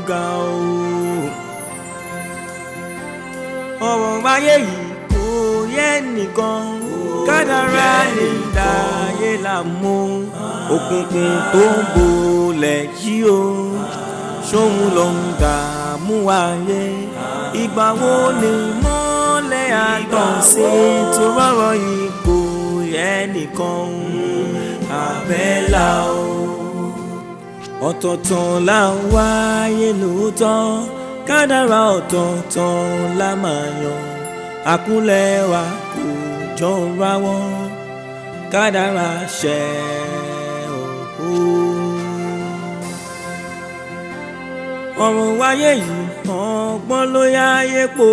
ga o. Ọ̀rọ̀ ayé yìí kò yẹ nìkan, kádàrá ní dáyé là mú. Òkùnkùn tó ń bolẹ̀ yìí o, ṣóun ló ń dààmú ayé. Ìgbà wo ni mọ́lẹ̀ àtàn sí tó rọrọ̀ yìí kò yẹ nìkan, àbẹ́là o. Ọ̀tọ̀ọ̀tọ̀ là ń wáyé lóòótọ́, kádàrá ọ̀tọ̀ọ̀tọ̀ la máa yàn. Àkúnlẹ̀ wa kò jọra wọn, kádàrá ṣẹ òkú. Ọ̀rọ̀ wáyé yìí ọgbọ́n ló yáyé po,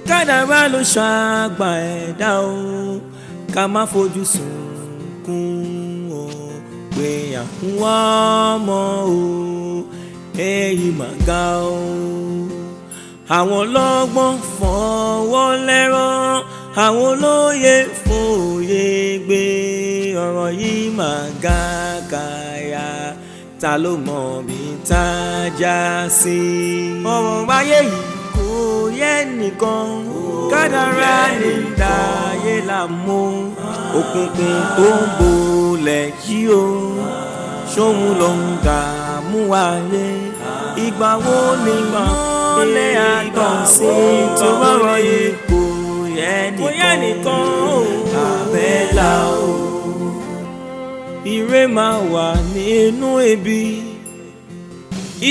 kádàrá ló ṣàgbà ẹ̀dá o. Ká má fojú sunkún o, pé à ń wá ọmọ o, èyí mà ga o. Àwọn ọlọ́gbọ́n fọwọ́ lẹ́rán, àwọn olóye fòye gbé. Ọ̀rọ̀ yìí mà ga kàyà, ta ló mọ̀ bí tá a já sí. Ọ̀rọ̀ ayé yìí kò yẹ nìkan, kádàrá ní dáyé là mú. Òkùnkùn tó ń bolẹ̀ yìí o, ṣóun ló ń dààmú ayé. Ìgbà wo ni mọ́lẹ̀ àtàn sí tó rọrọ̀ yìí kò yẹ nìkan, àbẹ́là o. Ire máa wà nínú ibi,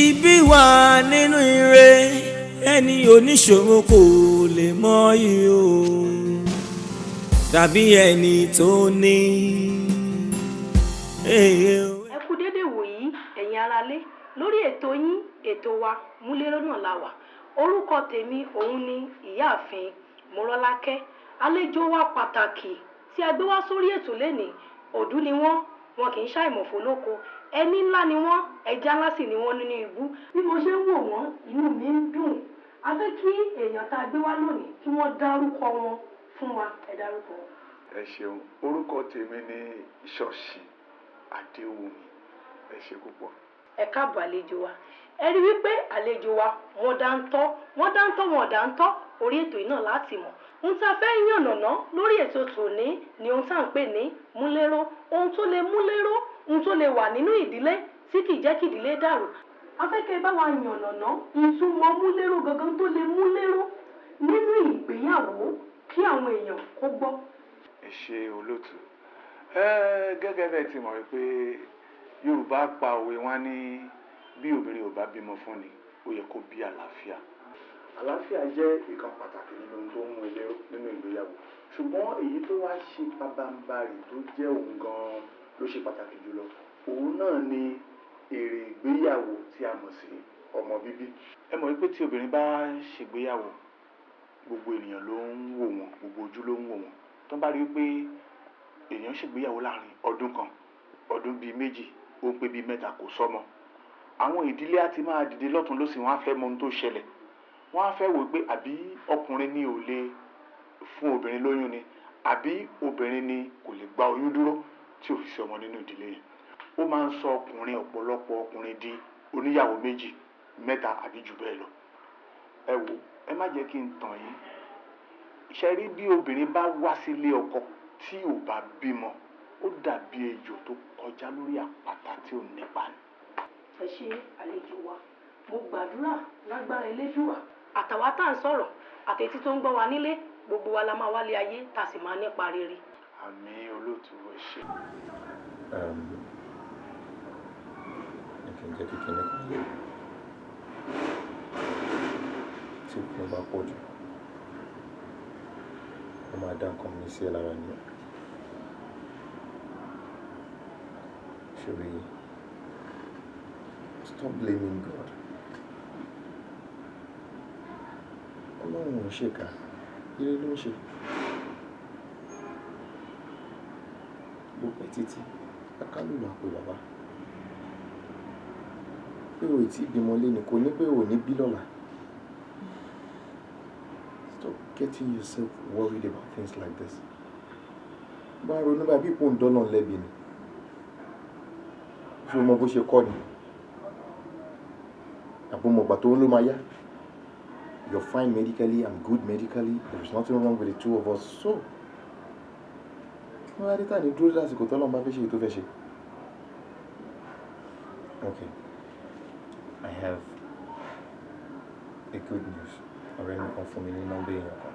ibi wà nínú ire. Ẹni oníṣòro kò lè mọ iyì o, tàbí ẹni tó ní. Ẹ kú dédé wòyí, ẹ̀yin aráalé, lórí ètò yín, ètò wa, Múlẹ́rọ́ náà la wà. Orúkọ tèmi òun ni Ìyáàfin Mọ́rọ́lákẹ́. Àlejò wa pàtàkì tí a gbé wá sórí ètò lénìí, òdú ni wọ́n, wọn kì í ṣàìmọ̀fó lóko. Ẹni ńlá ni wọ́n, ẹja ńlá sì ni wọ́n nínú ibú. Bí mo ṣe ń wò wọ́n, inú mi ń dùn. A fẹ́ kí èèyàn tá a gbé wá lónìí kí wọ́n dárúkọ wọn fún wa. Ẹ dárúkọ wọn. Ẹ ṣeun. Orúkọ tèmi ni Ṣọ̀ṣì Adéwùmí. Ẹ ṣe púpọ̀. Ẹ káàbọ̀, àlejò wa. Ẹ rí wípé àlejò wa wọ́n dáńtọ́, wọ́n dáńtọ́, wọ́n dáńtọ́. Orí ètò yìí náà láti mọ̀ ohun tí a fẹ́ yànnàná lórí ètò tòní ni ohun tá à ń pè ní múlẹ́rọ́, ohun tó lè múlẹ́rọ́, ohun tó lè wà nínú ìdílé tí kì í jẹ́ kí ìdílé dàrú. A fẹ́ kẹ́ ẹ bá wa yànnàná ìtumọ̀ múlẹ́rọ́ gangan, tó lè múlẹ́rọ́ nínú ìgbéyàwó, kí àwọn èèyàn kó gbọ́. Ẹ ṣe, olóòtú. Ẹ gẹ́gẹ́ bẹ́ẹ̀ ti mọ̀ wípé Yorùbá pa òwe, wọn ní bí obìnrin ò bá bímọ fún ni, ó yẹ kó bí àlàáfíà. Àlàáfíà jẹ́ ìkan pàtàkì nínú ohun tó ń mú ilé nínú ìgbéyàwó, ṣùgbọ́n èyí tó wá ṣe pabambarì, tó jẹ́ òun gan-an ló ṣe pàtàkì jùlọ, òun náà ni èrè ìgbéyàwó tí a mọ̀ sí ọmọ bíbí. Ẹ mọ̀ wípé tí obìnrin bá ṣègbéyàwó, gbogbo ènìyàn ló ń wò wọ́n, gbogbo ojú ló ń wò wọ́n. Tó bá rí i pé èèyàn ṣègbéyàwó láàrin ọdún kan, ọdún bíi 2, ó ń pé bíi 3, kò sọ́mọ, àwọn ìdílé á ti máa dìde lọ́tún lọ́sìn. Wọ́n á fẹ́ mọ ohun tó ṣẹlẹ̀, wọ́n á fẹ́ wò pé àbí ọkùnrin ni ò lè fún obìnrin lóyún ni, àbí obìnrin ni kò lè gba oyún dúró tí ò fi sí ọmọ nínú ìdílé yẹn. Ó máa ń sọ ọkùnrin, ọ̀pọ̀lọpọ̀ ọkùnrin di oníyàwó méjì, mẹ́ta àbí jù bẹ́ẹ̀ lọ. Ẹ wò, ẹ má jẹ́ kí n tàn yín. Ṣe rí, bí obìnrin bá wá sílé ọkọ tí ò bá bímọ, ó dàbí ejò tó kọjá lórí àpáta tí ò nípa ni. Ẹ ṣe, àlejò wa. Mo gbàdúrà lágbára Elédùà, àtàwa tá à ń sọ̀rọ̀ àtẹ̀tí tó ń gbọ́ wa nílé, gbogbo wa la máa wálé ayé tá a sì máa nípa rere. Àmín, olóòtú, ẹ ṣe. Ní kí n jẹ́ kí kinní kan yé, tí òkun bá pọ̀ jù, ó máa dá nǹkan mi sí ẹ lára ni. Ṣòrí, stop blaming God. Ọlọ́run ò ṣèkà, ire ló ń ṣe. Bó pẹ́ títí, akálùlù àpè bàbá. Pé o ì tí bímọ léni kò ní pé o ò ní bí lọ́la. Stop getting yourself worried about things like this. Bá ronú báyìí, bí ipò ń dọ́nà lẹ́bi ni. Ṣé o mọ bó ṣe kọ́ ni? Àbọ̀mọ̀gbà tó ń ló máa yá. You're fine medically, I'm good medically. There is nothing wrong with the two of us. So, wọ́n á dé tà ní dúró lásìkò tọ́lọ́run bá fẹ́ ṣe èyí tó fẹ́ ṣe. Okay, I have a good news. Ọ̀rẹ́ mi kan fún mi ní nọ́mbà èèyàn kan.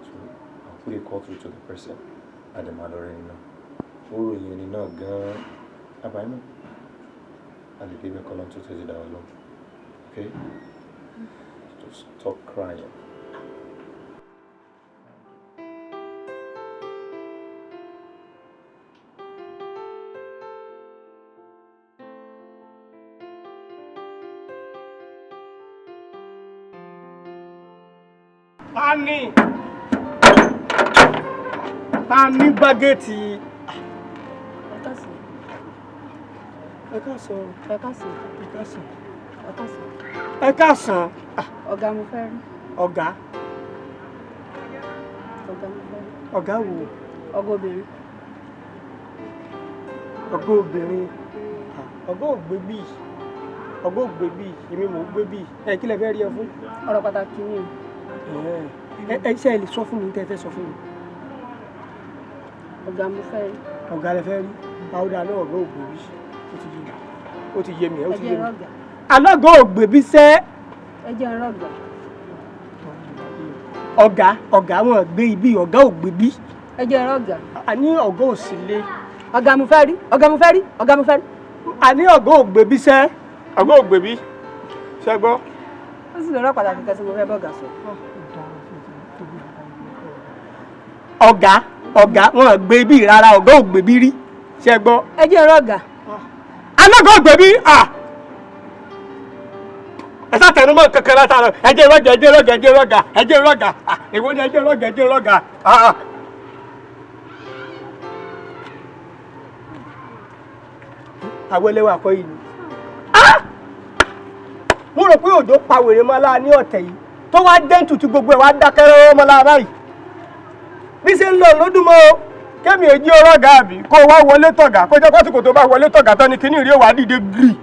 So, I'll put a call through to the person. Àdèmàlọ́rẹ́ ẹni náà. Ó ròyìn ẹni náà gan-an. Àbáyé a lè débẹ̀ kọ́ lọ́n tó tètè dá wa lóhùn. Okay? Just stop crying. Ta ni ta ní gbàgẹ́tì? Ẹ káàsán. Ẹ káàsán. Ẹ káàsán. Ẹ káàsán. Ẹ káàsán. Ẹ káàsán. Ọ̀gá mo fẹ́ rí. Ọ̀gá? Ọ̀gá mo fẹ́ rí. Ọ̀gá wo? Ọ̀gá obìnrin. Ọ̀gá obìnrin. Ọ̀gá ò gbé bíi, ọ̀gá ò gbé bíi, èmi mò ń gbé bíi. Ẹ kí lẹ fẹ́ rí ẹ fún? Ọ̀rọ̀ pàtàkì ni o. Ẹ ṣe ẹ lè sọ fún mi tẹ́ ẹ fẹ́ sọ fún mi. Ọ̀gá mo fẹ́ rí. Ọ̀gá lẹ fẹ́ rí? Àwòdà náà, ọ̀gá ò gbé bí. Ó ti yé mi, ó ti yé mi, ó Ẹ ti jẹ́ yé mi. rọ̀gà. Alága ò gbé bí sẹ́. Ẹ jẹ́ rọ̀gà. Ọ̀gá, ọ̀gá wọn gbé ibi, ọ̀gá ò gbé bí. Ẹ jẹ́ rọ̀gà. Àní ọ̀gá ò sí lé. Ọ̀gá mo fẹ́ rí. Ọ̀gá mo fẹ́ rí. Ọ̀gá mo fẹ́ rí. Àní ọ̀gá ò gbé bí sẹ́, ọ̀gá ò gbé bí, ṣẹ́ gbọ́. Ó sì lọ́rọ̀ pàtàkì kan tí mo fẹ́ bọ̀gà sọ. Ọ̀gá, ọ̀gá wọn gbé bí rárá, ọ̀gá ò gbé bí rí, ṣẹ́ gbọ́. Ẹ jẹ́ rọ̀gà. Alága ò gbé bí à. Ẹ sá tẹnumọ́ kankan látara ẹ jẹ́ rọ̀gà, ẹ jẹ́ rọ̀gà, ẹ jẹ́ rọ̀gà, ẹ jẹ́ rọ̀gà. Èwo ni ẹ jẹ́ rọ̀gà, ẹ jẹ́ rọ̀gà? Àwọn ẹlẹ́wà kọ́ yìí ni. Mo rò pé òjò pa wèrè mọ́lá ní ọ̀tẹ̀ yìí tó wá dẹ́ntù tí gbogbo ẹ̀ wá dákẹ́ rọ́rọ́ mọ́lá báyìí. Bí ṣe ń lọ lódùmọ́ o, kémi èjì ọ̀rọ̀ gà àbí kó wá wọlé tọ̀gà, kó jẹ́ pásìkò tó bá wọlé tọ̀gà tán ni kíní rí ó wá dìde gírì.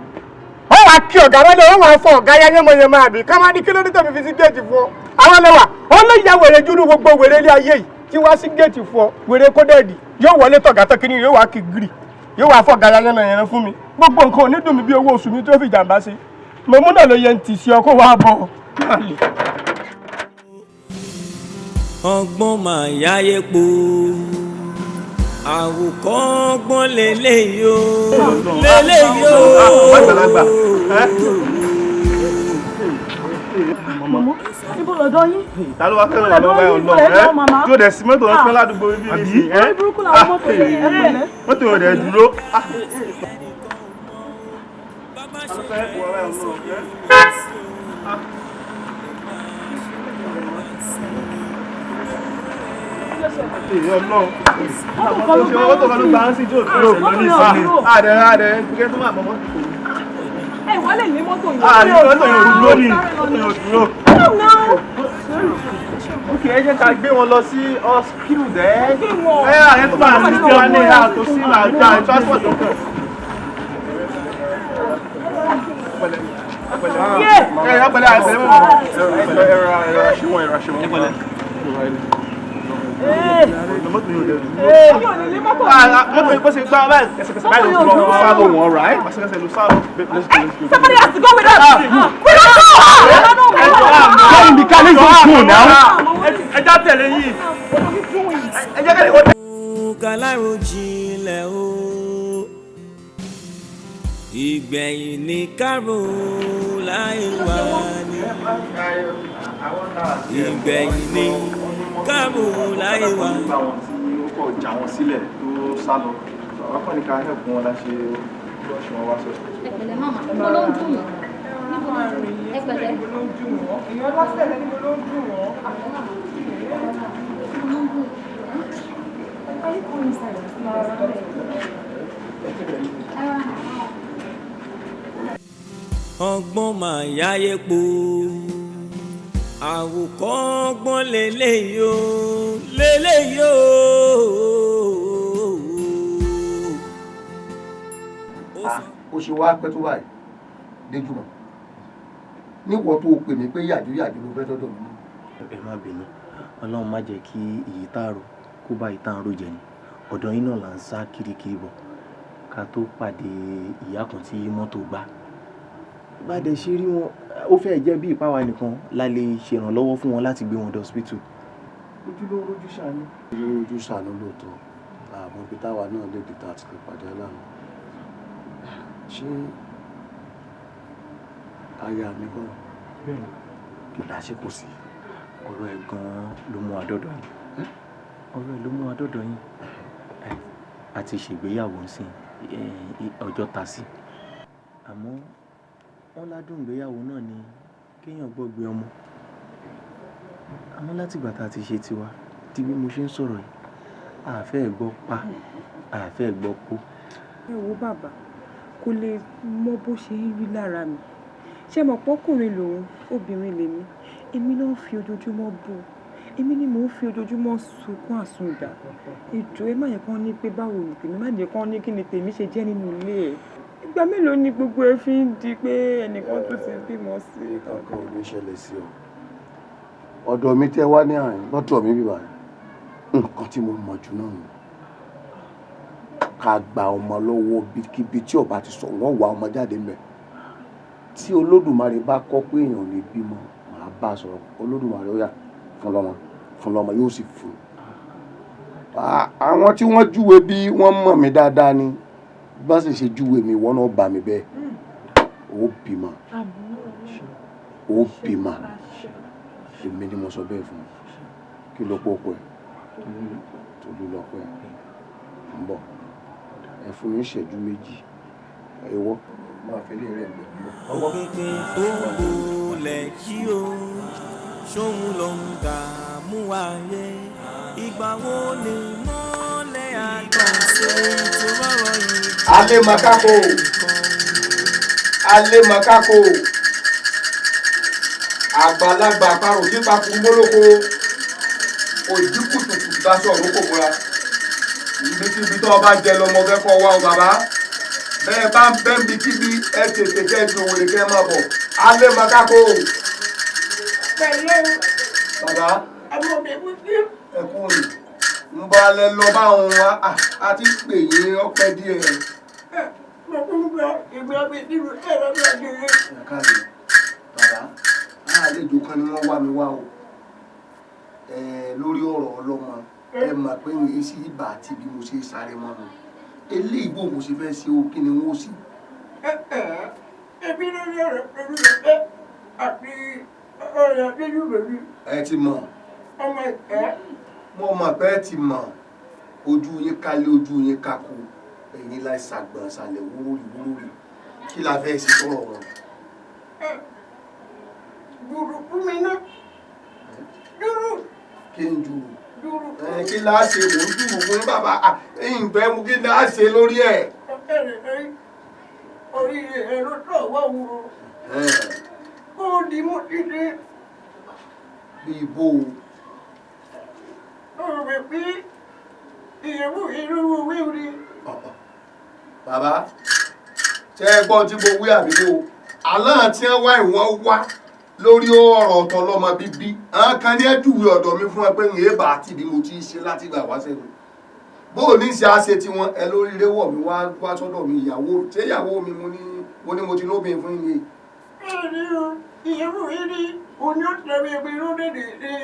Wọ́n wá kí ọ̀gá wọlé, wọ́n wá fọ ọ̀gá yányánmọ́yánmọ́ àbí ká má ní kí ló dé tẹ̀mí fi sí géètì fún ọ. Àwọn ẹlẹ́wà ó lè ya wèrè júlù gbogbo wèrè ilé ayé yìí tí wá sí géètì fún ọ, wèrè kódẹ́ẹ̀dì yóò wọlé tọ̀gà tán, kíní rí ó wá kí gírì, yóò wá fọ ọ̀gá yányánmọ́yánmọ́ fún mi. Gbogbo nǹkan ò ní dùn mí bí owó oṣù mi tó fi jàǹbá sí. Mọ̀mú náà ló yẹ ń tì sí ọ kó wá bọ̀ máa lè. Ọgbọ́n máa yáyé po, àwòkọ́ ọgbọ́n lélẹ́yìí o, lélẹ́yìí o. Àgbàlagbà. Màmá, níbo lọ́dọ̀ yín? Ta ló wá fẹ́ràn wà lọ́wọ́ ẹ̀ Níbo lẹ lọ, ọ̀nà màmá? ẹ̀ tí ó dẹ̀ sí mọ́tò wọn pẹ́ ládùúgbò bíbí nísìnyí ẹ́? Orí burúkú làwọn mọ́tò yẹn, ẹ pẹ̀lẹ́. Mọ́tò yóò dẹ̀ dúró. Mọ́tò kan ló gbà ń sí tí ò dúró ní ìsìn. Àdẹ̀ àdẹ̀ kíkẹ́ tó máa bọ̀ mọ́tò. Ẹ wọ́n lè ní mọ́tò yẹn. Àdẹ̀ mọ́tò yóò dúró ní mọ́tò yóò dúró. Ok, ẹ jẹ́ ká gbé wọn lọ sí hospital dẹ́. Ẹ àyẹ̀ tó máa ní tiwa ní àtò sí àjà transport tó kàn. Ẹ ẹ pẹ̀lẹ́, àìpẹ̀lẹ́ mọ̀. Ẹ ra ẹ ra ṣe wọ́n, ẹ ra ṣe wọ́n. Mọ́tò yóò dẹ̀ dúró. Mọ́tò yóò ṣe gbá báyìí kẹsẹ̀kẹsẹ̀ báyìí ló sá lọ wọ́n rà ẹ́ kẹsẹ̀kẹsẹ̀ ló sá lọ. Somebody has to go with us. We don't go. Get in the car, let's go school now. Ẹ já tẹ̀lé yìí. Ẹ jẹ́ kẹ́lẹ́ kó tẹ̀lé. Kálárò jinlẹ̀ o, ìgbẹ̀yìn ní kárò láì wá ní, ìgbẹ̀yìn ní kárò láì wá. Nígbà wọn tí ó kọ̀ já wọn sílẹ̀ tó sá lọ. Àwọn kan ní ká help wọn la ṣe rush wọn wá sọ́sọ́. Ẹ pẹ̀lẹ́ màmá, níbo ló ń dùn yín? Níbo ló ń dùn yín? Ẹ pẹ̀lẹ́. Níbo ló ń dùn wọ́n? Èèyàn lọ́sẹ̀ níbo ló ń dùn wọ́n? Níbo ló ń dùn yín? Ọgbọ́n máa yáyé po, àwòkọ́ ọgbọ́n lélẹ́yìí o, lélẹ́yìí o. Ó ṣe wá pẹ́ tó báyìí, Déjúmọ̀? Níwọ̀ tó o pè mí pé yàjú yàjú ló fẹ́ dọ́dọ̀ mi. Ẹ má bínú, Ọlọ́run má jẹ́ kí èyí tá a rò kó bá ìta ń ro jẹ ni. Ọ̀dọ̀ yín náà là ń sá kirikiri bọ̀ ká tó pàdé ìyá kan tí mọ́tò gbá. Bá dẹ̀ ṣe rí wọn, ó fẹ́ẹ̀ jẹ́ bí ìpáwa nìkan la lè ṣèrànlọ́wọ́ fún wọn láti gbé wọn dé hospital. Ojú ló rójú ṣàánú. Ojú ló rójú ṣàánú lóòótọ́, àmọ́ ibi táwa náà lè dé tá a ti lè pàdé aláàánú. Ṣé aya mi kọ́? Bẹ́ẹ̀ni. Kí ṣe kò sí? Ọ̀rọ̀ ẹ̀ gan-an ló mú wa dọ́dọ̀ yín. Ọ̀rọ̀ ẹ̀ ló mú wa dọ́dọ̀ yín. A ti ṣègbéyàwó ńsìn, ọjọ́ ta sí. Àmọ́ wọ́n ládùn ìgbéyàwó náà ni kéèyàn gbọ́gbé ọmọ. Àmọ́ láti ìgbà tá a ti ṣe tiwa, di bí mo ṣe ń sọ̀rọ̀ yìí, a fẹ́ gbọ́ pa, a fẹ́ gbọ́ pó. Ẹ wo bàbá, kò lè mọ bó ṣe ń rí lára mi. Ṣé mọ̀ pọ́kùnrin lòun, obìnrin lèmi. Èmi ló ń fi ojoojúmọ́ bú. Èmi ni mò ń fi ojoojúmọ́ sunkún àsundà. Ẹ jọ̀ọ́, ẹ má yẹ kán ní pé báwo ni tèmi, má jẹ́ kán ní kí ni tèmi ṣe jẹ́ nínú ilé ẹ̀. Ìgbà mélòó ni gbogbo ẹ fi ń di pé ẹnìkan tún ti bímọ sí i? Kankan ò ní ṣẹlẹ̀ sí ọ. Ọ̀dọ̀ mi tẹ́ wá ní àárín, lọ́dọ̀ mi bíbá rẹ̀, nǹkan tí mo mọ̀ jù náà nù. Ká gba ọmọ lọ́wọ́ bíkíbi tí ọba ti sọ, wọ́n wá ọmọ jáde mẹ́. Tí Olódùmarè bá kọ́ pé èèyàn ò lè bímọ, màá bá a sọ̀rọ̀. Olódùmarè ó yá, fún lọ́mọ, fún lọ́mọ, yóò sì fún un. Àwọn tí wọ́n júwe bí wọ́n mọ̀ mí dáadáa ni, bá sì ṣe júwe mi, ìwọ náà bá mi bẹ́ẹ̀. Ó bímọ, ó bímọ. Èmi ni mo sọ bẹ́ẹ̀ fún un. Kí ló pọ̀ pọ̀ ẹ̀? Tolú lọ pẹ́. Ń bọ̀. Ẹ fún mi ìṣẹ́jú 2. Ẹ wọ́. Máa fi lé rẹ̀ gbẹ̀. Òkùnkùn tó ń bolẹ̀ yí o, ṣóun ló ń dààmú ayé. Ìgbà wo ni mọ́lẹ̀ àkànṣe tó rọrọ̀ yìí? Alẹ́ makako, alẹ́ makako, àgbàlagbà àparò tí papò mólóko, òjì kùtùkùtù dáṣọ ọ̀run kò múra. Ibikíbi tó o bá jẹ lọmọ fẹ́ kọ́ wá o bàbá. Bẹ́ẹ̀ bá ń bẹ́ níbikíbi, ẹ tètè kẹ́ ẹ fi òwèrè kẹ́ ẹ máa bọ̀. Alẹ́ makako. Pẹ̀lẹ́. Bàbá. Ọmọ mi wípé. Ẹ kú rìn. Ń bọ́ alẹ́ lọ bá òun wá, a ti pè yín ọpẹ́ díẹ̀. Mo tún gba ìgbà mi nínú ẹ̀rọ náà nìyẹn. Ẹ káàdì bàbá, àlejò kan ni wọ́n wá mi wá o. Lórí ọ̀rọ̀ ọlọ́mọ, ẹ mọ̀ pé ń sí ibà àti bí mo ṣe sáré mọ́ mi. Eléyìí bò mo ṣe fẹ́ ṣe o, kí ni wọ́n ó ṣe? Ẹbí lórí ọ̀rọ̀ pẹ̀lú ẹ àti ọ̀rọ̀ àdéjú bèbí. Ẹ ti mọ̀. Ọmọ ẹ̀. Mo mọ̀ pé ẹ ti mọ̀. Ojú yín kálé, ojú yín kákó. Ẹ̀yin láì ṣàgbọ̀n ṣàlẹ̀ wúrúrì wúrúrì. Kí la fẹ́ ṣe sọ̀rọ̀ wọn? Dùrù fún mi náà. Dùrù. Kí n jùrù? Dùrù. Kí la ṣe? Mò ń jùrù fún yín bàbá. Ìgbẹ́ mu, kí la ṣe lórí ẹ̀? Orí ẹ̀rọ tó wà wúro. Kó o dì mú títí. Bí ibo o? Ó rò pé ìyẹ̀wò ìlú wíwú ni. Bàbá, ṣé ẹ gbọ́ tí mo wí àbí wo? Àlọ́ tí wọ́n wá, ìwọ̀n wá lórí ọ̀rọ̀ ọ̀tọ̀ lọ́mọ bíbí. Àwọn kan ní ẹ̀júwe ọ̀dọ̀ mi fún ẹ pé ń bá àti bí mo ti ṣe láti gbà wá sẹ́nu. Bó o ní ṣe á ṣe tiwọn, ẹ lórí réwọ̀ mi wá wá sọ́dọ̀ mi ìyàwó. Ṣé ìyàwó mi mo ní mo ti lóbìn fún yín? Bẹ́ẹ̀ni o, ìyẹ̀wò yìí ni òní ó tẹ̀lé ẹgbẹ́ lóde dèdè.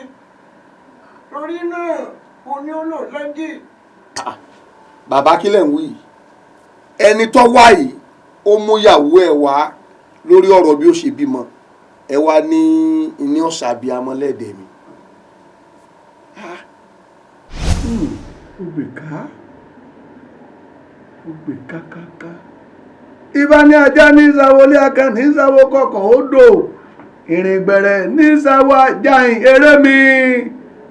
Torí náà, òní ó lò lọ́jì. Bàbá, kílẹ̀ ń wí yìí? Ẹni tó wá yìí, ó mú ìyàwó ẹ̀ wá lórí ọ̀rọ̀ bí ó ṣe bímọ. Ẹ wá ní ní ọ̀sà bíi amọ̀lẹ́dẹ̀ mi. Ó gbè ká, ó gbè kákáká. Ibà ní ajá ní sáwọlé, akan ní sáwọ kọkàn odò, ìrìngbẹ̀rẹ̀ ní sáwọ ajáyìn eré mi.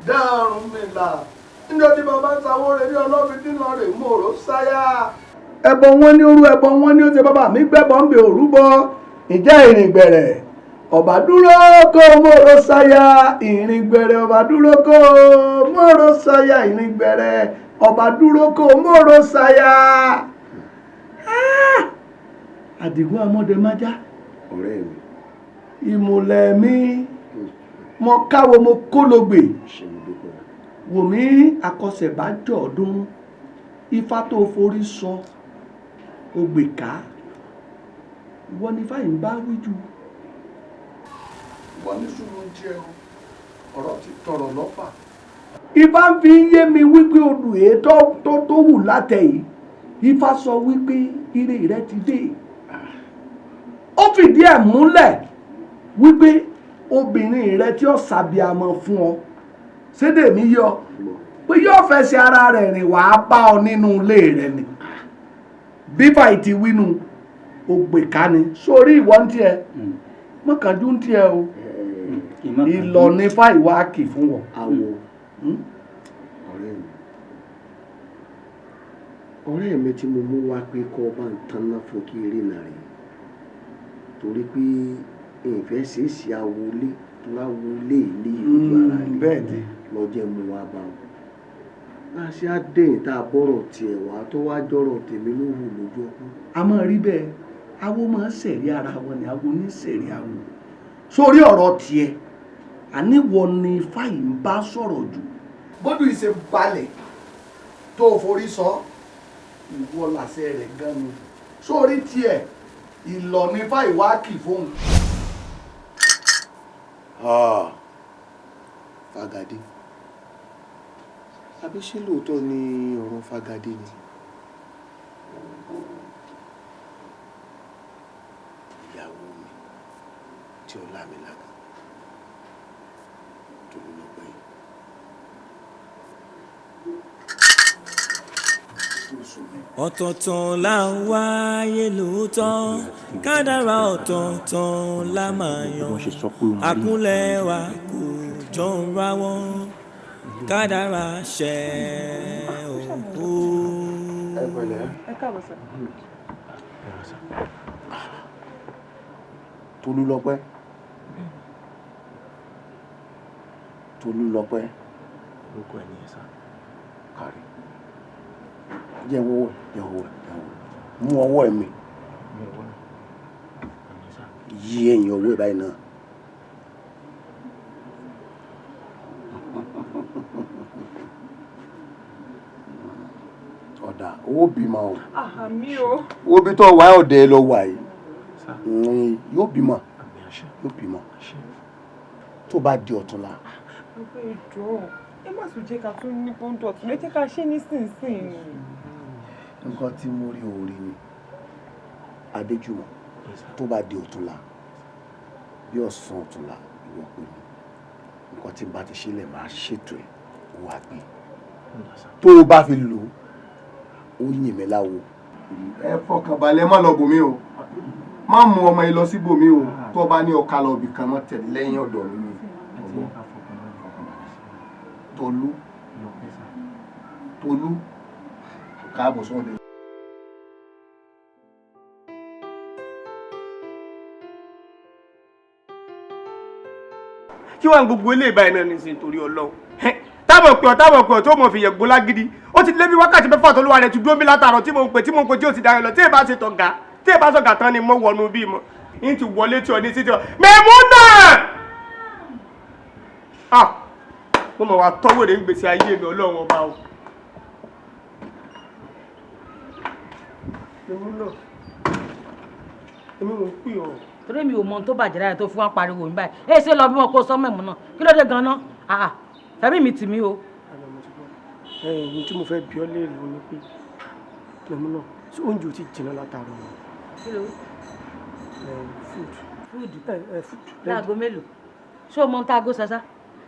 Dáàrún mi là níjọ́ tí bàbá ń sáwó rẹ̀ ní ọlọ́fin tí lọ rè mú òró sáyà. Ẹbọ wọn ní orú, ẹbọ wọn ní ó ṣe, bàbá mi gbẹbọ ń bẹ òrúbọ. Ìjẹ́ ìrìngbẹ̀rẹ̀ ọ̀bà dúró kó móró sáyà, ìrìngbẹ̀rẹ̀ ọ̀bà dúró kó móró sáyà, ìrìngbẹ̀rẹ̀ ọ̀bà dúró kó móró sáyà. Àdìgún amọ́dẹ májá. Ọ̀rẹ́ mi. Ìmùlẹ̀ mi, mo káwo, mo kólógbè. Wò mí, àkọsẹ̀bájọ́ ọdún ifá tó forí sọ ògbè ká, ìwọ ni ifá yìí ń bá wí jù. Ìwọ ní sùúrù ń jẹ o, ọ̀rọ̀ ti tọrọ lọ́fà. Ifá ń fi yé mi wípé odù ètò tó wù látẹ̀ yìí, ifá sọ wípé ire rẹ ti dé. Ó fìdí ẹ̀ múlẹ̀ wípé obìnrin rẹ tí ó ṣàbíamọ fún ọ, sédè mi yọ pé yóò fẹsẹ̀ ara rẹ̀ rìn wàá bá ọ nínú ilé rẹ ni. Bífà ìtì wínú ògbè ká ni sórí ìwọ ń tiẹ̀ mọ́kànjú ń tiẹ̀ o, ìlọ ní fáìwá kì fún wọn. Àwọ ọ̀rẹ́ mi tí mo mú wá pé kọ́ bá ń tanná fún kí eré náà rèé, torí pé ìfẹ́ ṣèṣì awolé tó láwolé ilé ìlú ara rẹ̀ lọ́jọ́ mú wá bá wọn. Bá a ṣe á dẹ̀yìn tá a bọ́rọ̀ tiẹ̀ wá tó wá jọ́rọ̀ tèmi ló wù lójú ọkùn. A máa rí bẹ́ẹ̀, awo máa ń ṣẹ̀rí ara wọn ni, awo ní ṣẹ̀rí awo. Sórí ọ̀rọ̀ tiẹ̀, àníwọ̀ ni ifá yìí ń bá sọ̀rọ̀ jù. Bódú ìṣe balẹ̀ tó o forí sọ, ìwọ làṣẹ rẹ̀ gan ni. Sórí tiẹ̀, ìlọ ní ifá ìwá kì fóun. Fagade, àbí ṣé lóòótọ́ ni ọ̀rọ̀ Fagade ni? Ìyàwó mi tí ó lá mi lága tó ló lọ pẹ́. Ọ̀tọ̀ọ̀tọ̀ là ń wáyé lóòótọ́, kádàrá ọ̀tọ̀ọ̀tọ̀ la máa yan, àkúnlẹ̀ wa kò jọ ń ra wọn, kádàrá ṣẹ òkú. Ẹ pẹ̀lẹ́. Ẹ káàbọ̀ sir. Tolúlọpẹ́, Tolúlọpẹ́. Orúkọ ẹ nìyẹn sá. Kárí, jẹ́ wọ́wọ́, jẹ́ wọ́wọ́, jẹ́ wọ́wọ́, mú ọwọ́ ẹ̀ mi, yí ẹ̀yìn ọwọ́ ẹ̀ báyìí náà. Ọ̀dà owó bímọ o. Àmì o. Owó bí tó wà ọ̀dẹ̀ lọ wà yìí, yóò bímọ, yóò bímọ tó bá di ọ̀túnla. Bàbá, ẹ jọ̀ọ́, ẹ má tún jẹ́ ká tún ní pọ́ńdọ̀ ọ̀tún, ẹ jẹ́ ká ṣe nísinsìnyí. Nǹkan tí mo rí orí ni Adéjùmọ̀, tó bá di ọ̀túnla, bí ọ̀sán ọ̀túnla, ìwọ pè mí. Nǹkan tí n bá ti ṣe lẹ̀ máa ṣètò ẹ̀, ó wà gbé tó o bá fi lò ó, yìn mí láwo. Ẹ fọkàn balẹ̀, má lọ bòmí o, má mú ọmọ yìí lọ sí bòmí o. Tó bá ní ọ̀ka lọ bìkan, mọ́ tẹ̀lé lẹ́yìn ọ̀dọ̀ mi ni. Tolú, Tolú, káàbọ̀ sọ́dẹ̀. Kí wàá gbogbo ilé ìbáyìí náà nísìnyí torí Ọlọ́run, táwọn pè ọ́, táwọn pè ọ́, tó mọ̀ fi yẹ̀gbó lágídí. Ó ti lé bí wákàtí 6 tó lówà rẹ̀ ti dúró bí látàrọ̀ tí mo ń pè, tí mo ń pè, tí ó ti darí lọ. Tí èbá ṣe tọ̀gá, tí èbá sọ̀gá tán ni mo wọnú bí mo ń ti wọlé tí ọ ní títí ọ Mẹ̀múnà. Ah, mo mọ̀ wá tọ́wọ́ rẹ̀ ń gbèsè ayé mi, Ọlọ́run ọba o. Mẹ̀múnà, èmi ò ń pè ọ́. Torí mi ò mọ ohun tó bàjẹ́ lára tó fún wa pariwo mi báyìí. Ẹ ṣe lọ bí wọn kó sọ mẹ́mú náà, kí ló dé gan-an? Ah, fẹ́mi mi tì mí o. Ẹ̀yìn tí mo fẹ́ bi ọ́ léèrè o ni pé, Mẹ̀múnà, ṣé oúnjẹ ò ti jìnnà látàárọ̀ ni? Kí ló wí? Food. Food. Food. Láago mélòó? Ṣé o mọ ohun táago ṣaṣá?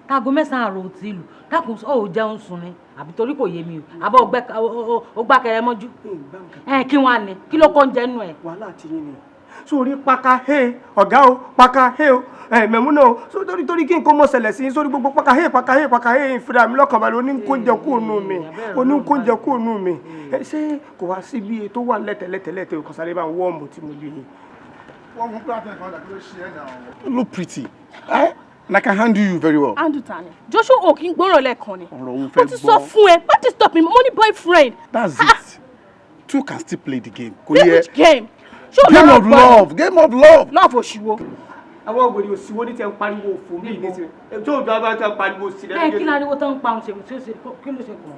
Táago 9 àrò ti lù. Dákun, ó ò jẹun sùn ni àbí? Torí kò yé mi o. Àbọ̀ ó gbá kẹrẹ mọ́jú ẹ, kí wọ́n á ní kí ló kọ́ oúnjẹ nù ẹ. Wàhálà ti yín ni sórí paka he ọ̀gá o, paka he o, ẹ Mẹ̀múnà o, sórí torí kí n kó mọ̀ ṣẹlẹ̀ sí i sórí gbogbo paka he, paka he, paka he, ìfira mi lọ́kàn balẹ̀, oníkóúnjẹ kúrò nù mí, oníkóúnjẹ kúrò nù mí. Ẹ ṣé kò wá síbi tó wà lẹ́tẹ̀lẹ́tẹ̀lẹ́tẹ̀ kò sáré bá ń wọ́ọ̀mù tí mo lè yìn. Wọ́n mú pé àtẹ̀kọ́ dà, kí ló ṣe é náà? You look pretty. Eh? And I can handle you very well. Andrew tani Joshua, ò kí ń gbọ́ràn lẹ́ẹ̀kan ni. Ọ̀rọ̀ òun Mo fẹ́ ti sọ gbọ́. fún ẹ, má disturb mi, mo ní boyfriend. That's it. Two can still play the game. Kò Play yẹ. which game? Ṣé o Game lọ́rọ̀ of gbọ́? love. Game of love. Love òṣìwò. Àwọn wèrè òsìwò ní tẹ ń pariwo òfò mí ní ti tó ìjọba bá tẹ ń pariwo òsì lẹ́nu. Ẹ kí láriwo tó ń pa òun ṣe tí ó ṣe kí ló ṣe kàn?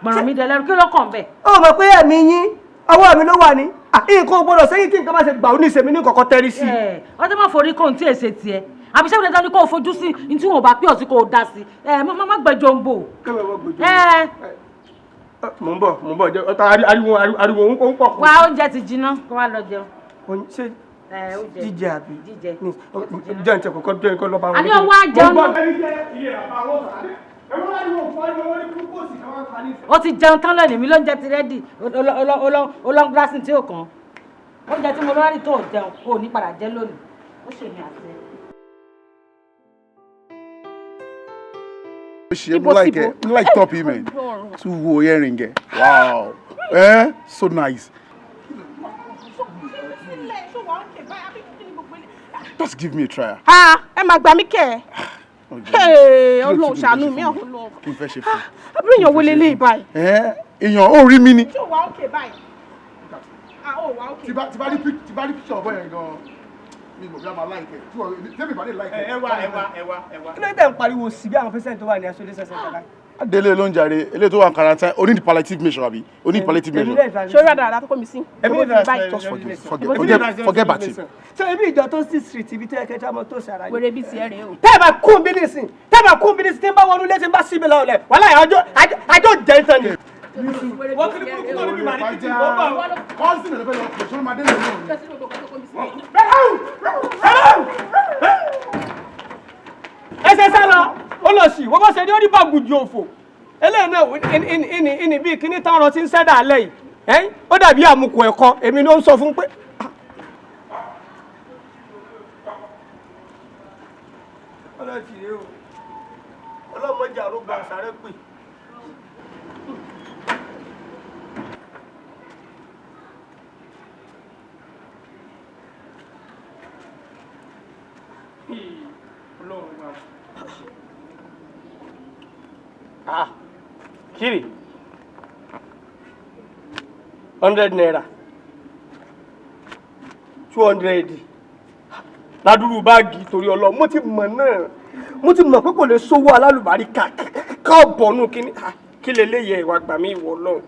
Gbọ̀ràn mi dẹ̀lẹ́rú, kí ló kàn bẹ́ẹ̀? Ó mọ̀ pé ẹ̀mí yín ọwọ́ mi ló wà ní. Nǹkan ò gbọ́dọ̀ sẹ́yìn tí nǹkan bá ṣe gbà ó ní ìṣèmí ní kọ̀kọ́ tẹ́rí sí. Ọjọ́ máa forí kóhun tí èsè tiẹ̀. Àbí ṣé dandan ni kó o fojú sí ní tí wọn ò bá pè ọ́ sí kó o dá sí? Ẹ má gbẹ́jọ́ ń bò. Mò ń bọ̀, mò ń bọ̀, ọ̀tá ariwo ariwo ń pọ̀. Wá, oúnjẹ ti jiná, kó wá lọ jẹun. Ṣé jíjẹ àbí jíjẹ? Jẹ́ ǹtẹ̀ kọ̀kọ́ jẹ́ nǹkan lọ́ba wọn. Àní ọwọ́ àjẹun náà. Ó ti jẹun tán lónìí, mi lóúnjẹ ti ready, olóńgbásí tí ò kàn. Oúnjẹ tí mo lọ́rì tó jẹun, ò ní padà jẹ lónìí. Ó ṣèmi àti ẹ. Ṣe mo like ẹ, mo like top yìí, man. Tún wo earring ẹ, wow, eh, so nice. Just give me a try. Ah, ẹ máa gbà mí kẹ́ ẹ. Ọlọ́run ṣàánú mi, Ọlọ́run. Kí n fẹ́ ṣe fún. Àbúrò èèyàn wo leléyìí báyìí? Èèyàn ò rí mi ni. Ṣé o wà ókè báyìí? Ah, ó wà ókè. Tí bá rí picture ọ̀bọ yẹn gan-an, mi mọ̀ bí a máa like ẹ̀, tí wọ́n tẹ́mi bá lè like ẹ̀. Ẹ wá, ẹ wá, ẹ wá, ẹ wá. Kí ló dé ń pariwo sí bí àwọn patient tó wà ní isolation center báyìí? Adele ló ń jàre, eléyìí tó wà ní quarantine, o need palliative measure àbí? O need palliative measure. Ṣé orí àdàrà tó kó mi sí? Just forget, forget, forget, forget about it. Ṣé ibi ìjọ tó sí street ibi tó yẹ kẹjọ ọmọ tó ṣara yìí? Wèrè bíi tiẹ̀ rèé o. Tẹ́ ẹ bá kún bí nísìn, tẹ́ ẹ bá kún bí nísìn, tí ń bá wọnú ilé tí ń bá síbi lọ lẹ̀, wàhálà àjọ jẹ́ ìtàn ni. Wọ́n kiri kúrúkú tó níbi màrí títì, wọ́n bá wọn. Kọ́sìn lè fẹ́ lọ pè sọ́nù máa dé lè lónìí. Ẹsẹ̀ sá lọ, ó lọ sí, wọ́n bá ṣe ní ó ní bàgùjì òfò. Eléyìí náà ìní bíi kíní táwọn ọ̀rọ̀ ti ń sẹ́dà alẹ́ yìí. Ó dàbí àmukù ẹ̀kọ́, èmi ló ń sọ fún pé. Ọlọ́ọ̀tì rèé o, ọlọ́mọdé àrògbà àṣàrẹ́ pè. Ah, kiri 100 naira, 200 ládùúrú báàgì torí ọlọ́. Mo ti mọ̀ náà, mo ti mọ̀ pé kò lè sówó alálùbáríkà káàbọ̀nù kíní. Kí lè lè yẹ ìwà gbà mí ìwọ lọ́hùn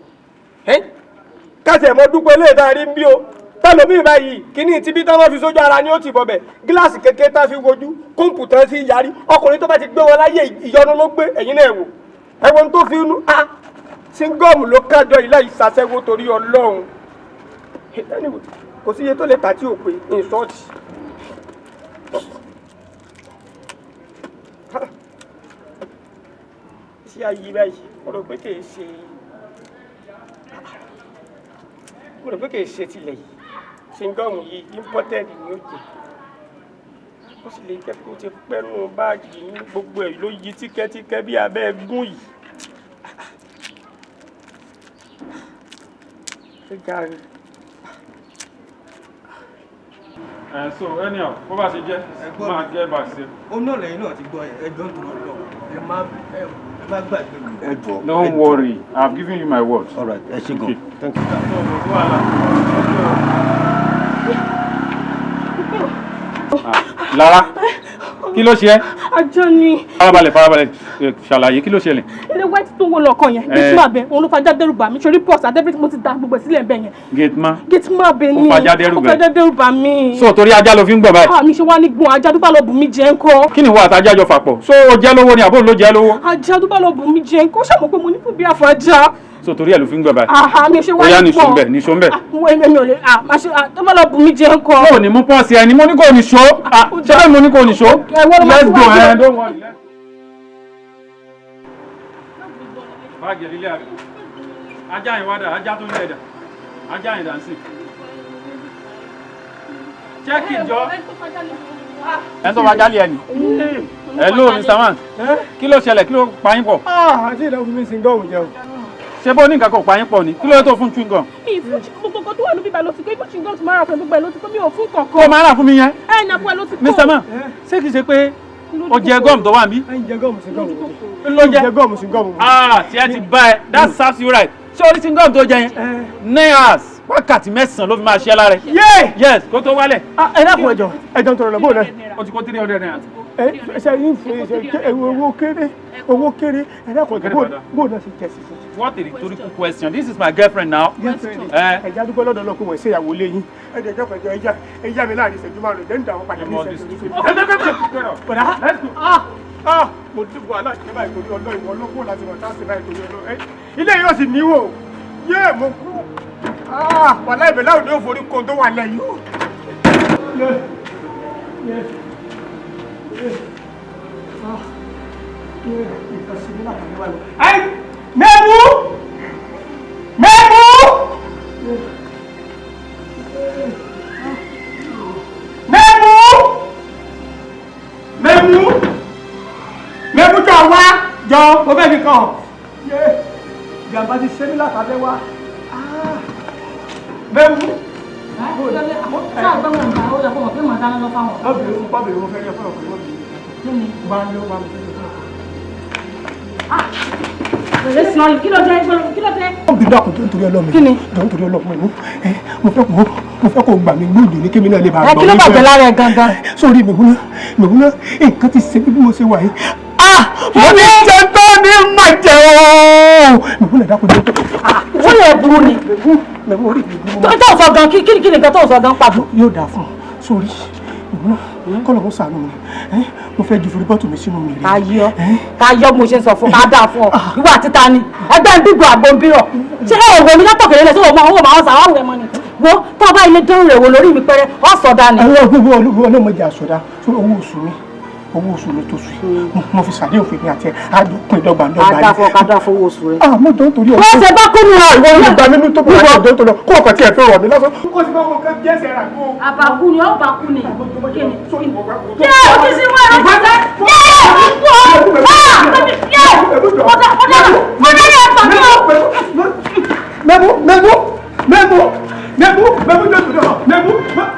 kásẹ̀ mọ́ dúpẹ́ lè dáa rí bí o tẹlomi báyìí. Kíní tí bí táwọn fi sójú ara ni ó ti bọ̀bẹ̀, gíláàsì kékeré tá fi wojú kọ́ǹpútà sí yarí. Ọkùnrin tó bá ti gbé wọn láyé, ìyọnu ló gbé. Ẹ̀yin náà wò, ẹ̀wọ̀n tó fi inú a síngọ́ọ̀mù ló kájọ ilé ìsàsẹ́wó torí Ọlọ́run. Kò sí iye tó lè tà tí ò pé ní ṣọ́ọ̀ṣì. Ṣé ayé báyìí, mo rò pé kì í ṣe tilẹ̀ yìí. Síngọ́ọ̀mù yìí imported ni ó jẹ́, ó sì lè jẹ́ kó ti pẹ́nu báàgì ní gbogbo ẹ̀ ló yí tíkẹ́tíkẹ́ bí abẹ́ gún yìí. Ṣé gàrí? So anyhow, bó bá ṣe jẹ́, máa jẹ́ bá ṣe. Ó náà lẹ́yìn náà ti gbọ́ ẹ, ẹjọ́ ń tọrọ lọ, ẹ má ẹ má gbàgbé mi. Ẹ jọ. Don't worry, I have given you my word. All right, ẹ ṣé gan. Thank you. Lára, kí ló ṣe ẹ́? Ajá ni. Farabalẹ̀, farabalẹ̀, ṣàlàyé kí ló ṣẹlẹ̀. Ilé white tó wọ lọ́kàn yẹn, gate man bẹ, òun ló fajá dẹ́rù bà mí. Sori purse àti everything, mo ti da gbogbo ẹ̀ sílẹ̀ bẹ́ẹ̀ yẹn. Gate man. Gate man bẹ ni. Ó fajá dẹ́rù Ó bẹ̀. fajá dẹ́rù bà mí. So torí ajá ló fi ń gbọ̀n báyìí? Ah, mi ṣe wá ní gbọ̀n, ajá tó bá lọ bù mí jẹ ńkọ́? Kí ni ìwọ àtàjá jọ fàpọ̀? So o jẹ́ lówó ni àbó ló jẹ́ lówó? Ajá tó bá lọ bù mí jẹ ńkọ́? Ṣàmọ̀ pé mo ní fún bí àfọ̀já. So torí ẹ̀ ló fi ń gbọ̀n báyìí? Àhà, mi ṣe wá Ó yá, ní nìṣó ń bẹ̀, nìṣó ń bẹ̀. Èmi ò lè, ah, má ṣe, ah, tó bá lọ bù mí jẹ ńkọ́? Kò ní mú pọ́ọ̀sì ẹni, mo ní kò ní ṣó. Ah, ṣé bẹ́ẹ̀ mo ní kò ní ṣó? Let's go, ẹ don't worry. Báàgì ẹ̀ lílé àbí? Ajá yẹn wá dà, ajá tó ń lẹ̀ dà. Ajá yẹn dà ń sìn. Check it jọ. Ẹ tó bá jálè ẹ ní. Hello, Mr. Man. Kí ló ṣẹlẹ̀? Kí ló pa yín pọ̀? Àti ìlẹ̀ fún mi síngọ́ọ̀mù jẹun. Ṣé bó ní nǹkan kan pa yín pọ̀ ni? Kí ló dé tó fún chewing gum? Mi fún gbogbo nǹkan tó wà níbí báyìí ló ti kó, ibò chewing gum tó máa rà fún ẹ, gbogbo ẹ ló ti kó, mi ò fún kankan. Kó máa rà fún mi yẹn. Ẹ nàpọ̀ ẹ ló ti kó. Mr. Man, ṣé kìí ṣe pé o jẹ gum tó wà níbí? Ẹ ń jẹ gum, sí gum. Ló jẹ. Jẹ gum, sí gum. Ah, tí ẹ ti bá ẹ, that serves you right. Ṣé o rí chewing gum tó jẹ yẹn? 9 hours. Wákàtí 9 ló fi máa ṣe lára ẹ. Yes, kó tó wálẹ̀. Ẹ dákun, ẹjọ ẹjọ ń tọrọ lọ bóun náà. Ó ti kó ₦300. Ẹ ṣe yín fún ẹ owó kéré, owó kéré. Ẹ dákun, ẹjọ bóun náà ṣe jẹ sí. What a rhetorical question. This is my girlfriend now. Ẹja dúpẹ́ lọ́dọ̀ ọlọ́kùn wọ̀nyí ṣe ìyàwó léyìn. Ẹjọ ẹjọ ẹjọ ẹja ẹja mi láàrin ìṣẹ́jú 5 jẹ́ ń dà wọ́n padà ní ìṣẹ́jú. Bọ̀dá, ah, mo dúpọ̀ aláṣẹ báyìí torí ọlọ́ ìwọ ọlọ́kùn láti mọ̀ tá a ṣe báyìí torí ọlọ́ ilé yóò sì níwò yé mo kú. Ah, wàhálà ìbẹ̀ láwùjọ yóò forí kan tó wà lẹ́yìn o. Mẹ́mú! Mẹ́mú! Mẹ́mú! Mẹ́mú! Mẹ́mú jọ wá jọ, mo fẹ́ fi kàn. Jàmbá ti ṣe mí látàbẹ́ wá. Mẹ́mú. Sáà gbọ́n mọ̀ nǹkan, ó yẹ kó mọ̀ pé màá dáná lọ fáwọn. Bọ́bìnrin, mo fẹ́ rí ọ fún ọkùnrin, wọ́n Kí ni? Bá ń lé wa, mo fẹ́ rí ọ fún ọkùnrin. Èrè sàn, kí ló dé? Kí ló dé? Bí dákun tó ń torí ọlọ́run. Kí ni? Jọ ń torí ọlọ́run mi. Mo fẹ́ kó mo fẹ́ kó gbà mí gbóòdò ní kémi náà lè bá Ẹ kí ló bàjẹ́ lára ẹ gangan? Sórí Mẹ̀múná, Mẹ̀múná, nǹkan ti ṣe bí mo ṣe wà yìí. Ah! Mo ní jẹ tó ní mà jẹ ooo! Mẹ̀múná, dákun tó. Wọ́n yẹ burú ni. Mẹ̀mú, orí mi burú. Tó ń sọ gan, kí kí nǹkan tó ń sọ gan pàtó? Yóò dáa fún ọ. Sórí Mẹ̀múná, kọ́lọ̀ mo ṣàánú mi. Mo fẹ́ ju forúbọ́tù mi sínú mi rí. Ká yọ ká yọ, mo ṣe ń sọ fún ká dáa fún ọ. Ìwọ àti ta ni? Ẹgbẹ́ ń bígbọ́ àgbo ń bírọ̀. Ṣé ẹ ò wò mí látọ̀kẹ́lẹ́ lẹ̀ sí òun àwọn ọmọ àwọn sàwọn ẹ̀ mọ́ ni? Wo tó o bá ilé dánwò rẹ̀ wò lórí mi pẹ́rẹ́, ọ̀ sọ̀dá ni. Àwọn gbogbo olúwo ọlọ́mọdé àsọdá. Sórí owó oṣù mi, owó oṣù mi tó sùn, mo fi sàdé òfin mi àti àjọpín dọ́gbandọ́gba. Ká dáa fún ọ, ká dáa fún owó oṣù rẹ. Ah, mo dán torí ọ̀rọ̀. Wọ́n ṣe bá kúnnú ọ ìwọ ní ìgbà nínú tó bá wà dán torí ọ kó ọkọ̀ tí ẹ fẹ́ rọ̀ mí lásán. Kó sì bá wọn kẹ́ jẹ́sẹ̀ rà kó. Àbàkú ni ó bàkú ni. Kí ni? Yé o ti sin wọ́n ẹ̀rọ kọ̀ọ̀kan. Yé o yé ọ̀dà ọ̀dà ọ̀dà yẹ ẹ̀fọ́ mi o. Mẹ́mú, mẹ́mú, mẹ́mú, mẹ́mú, mẹ́mú, mẹ́mú, mẹ́mú.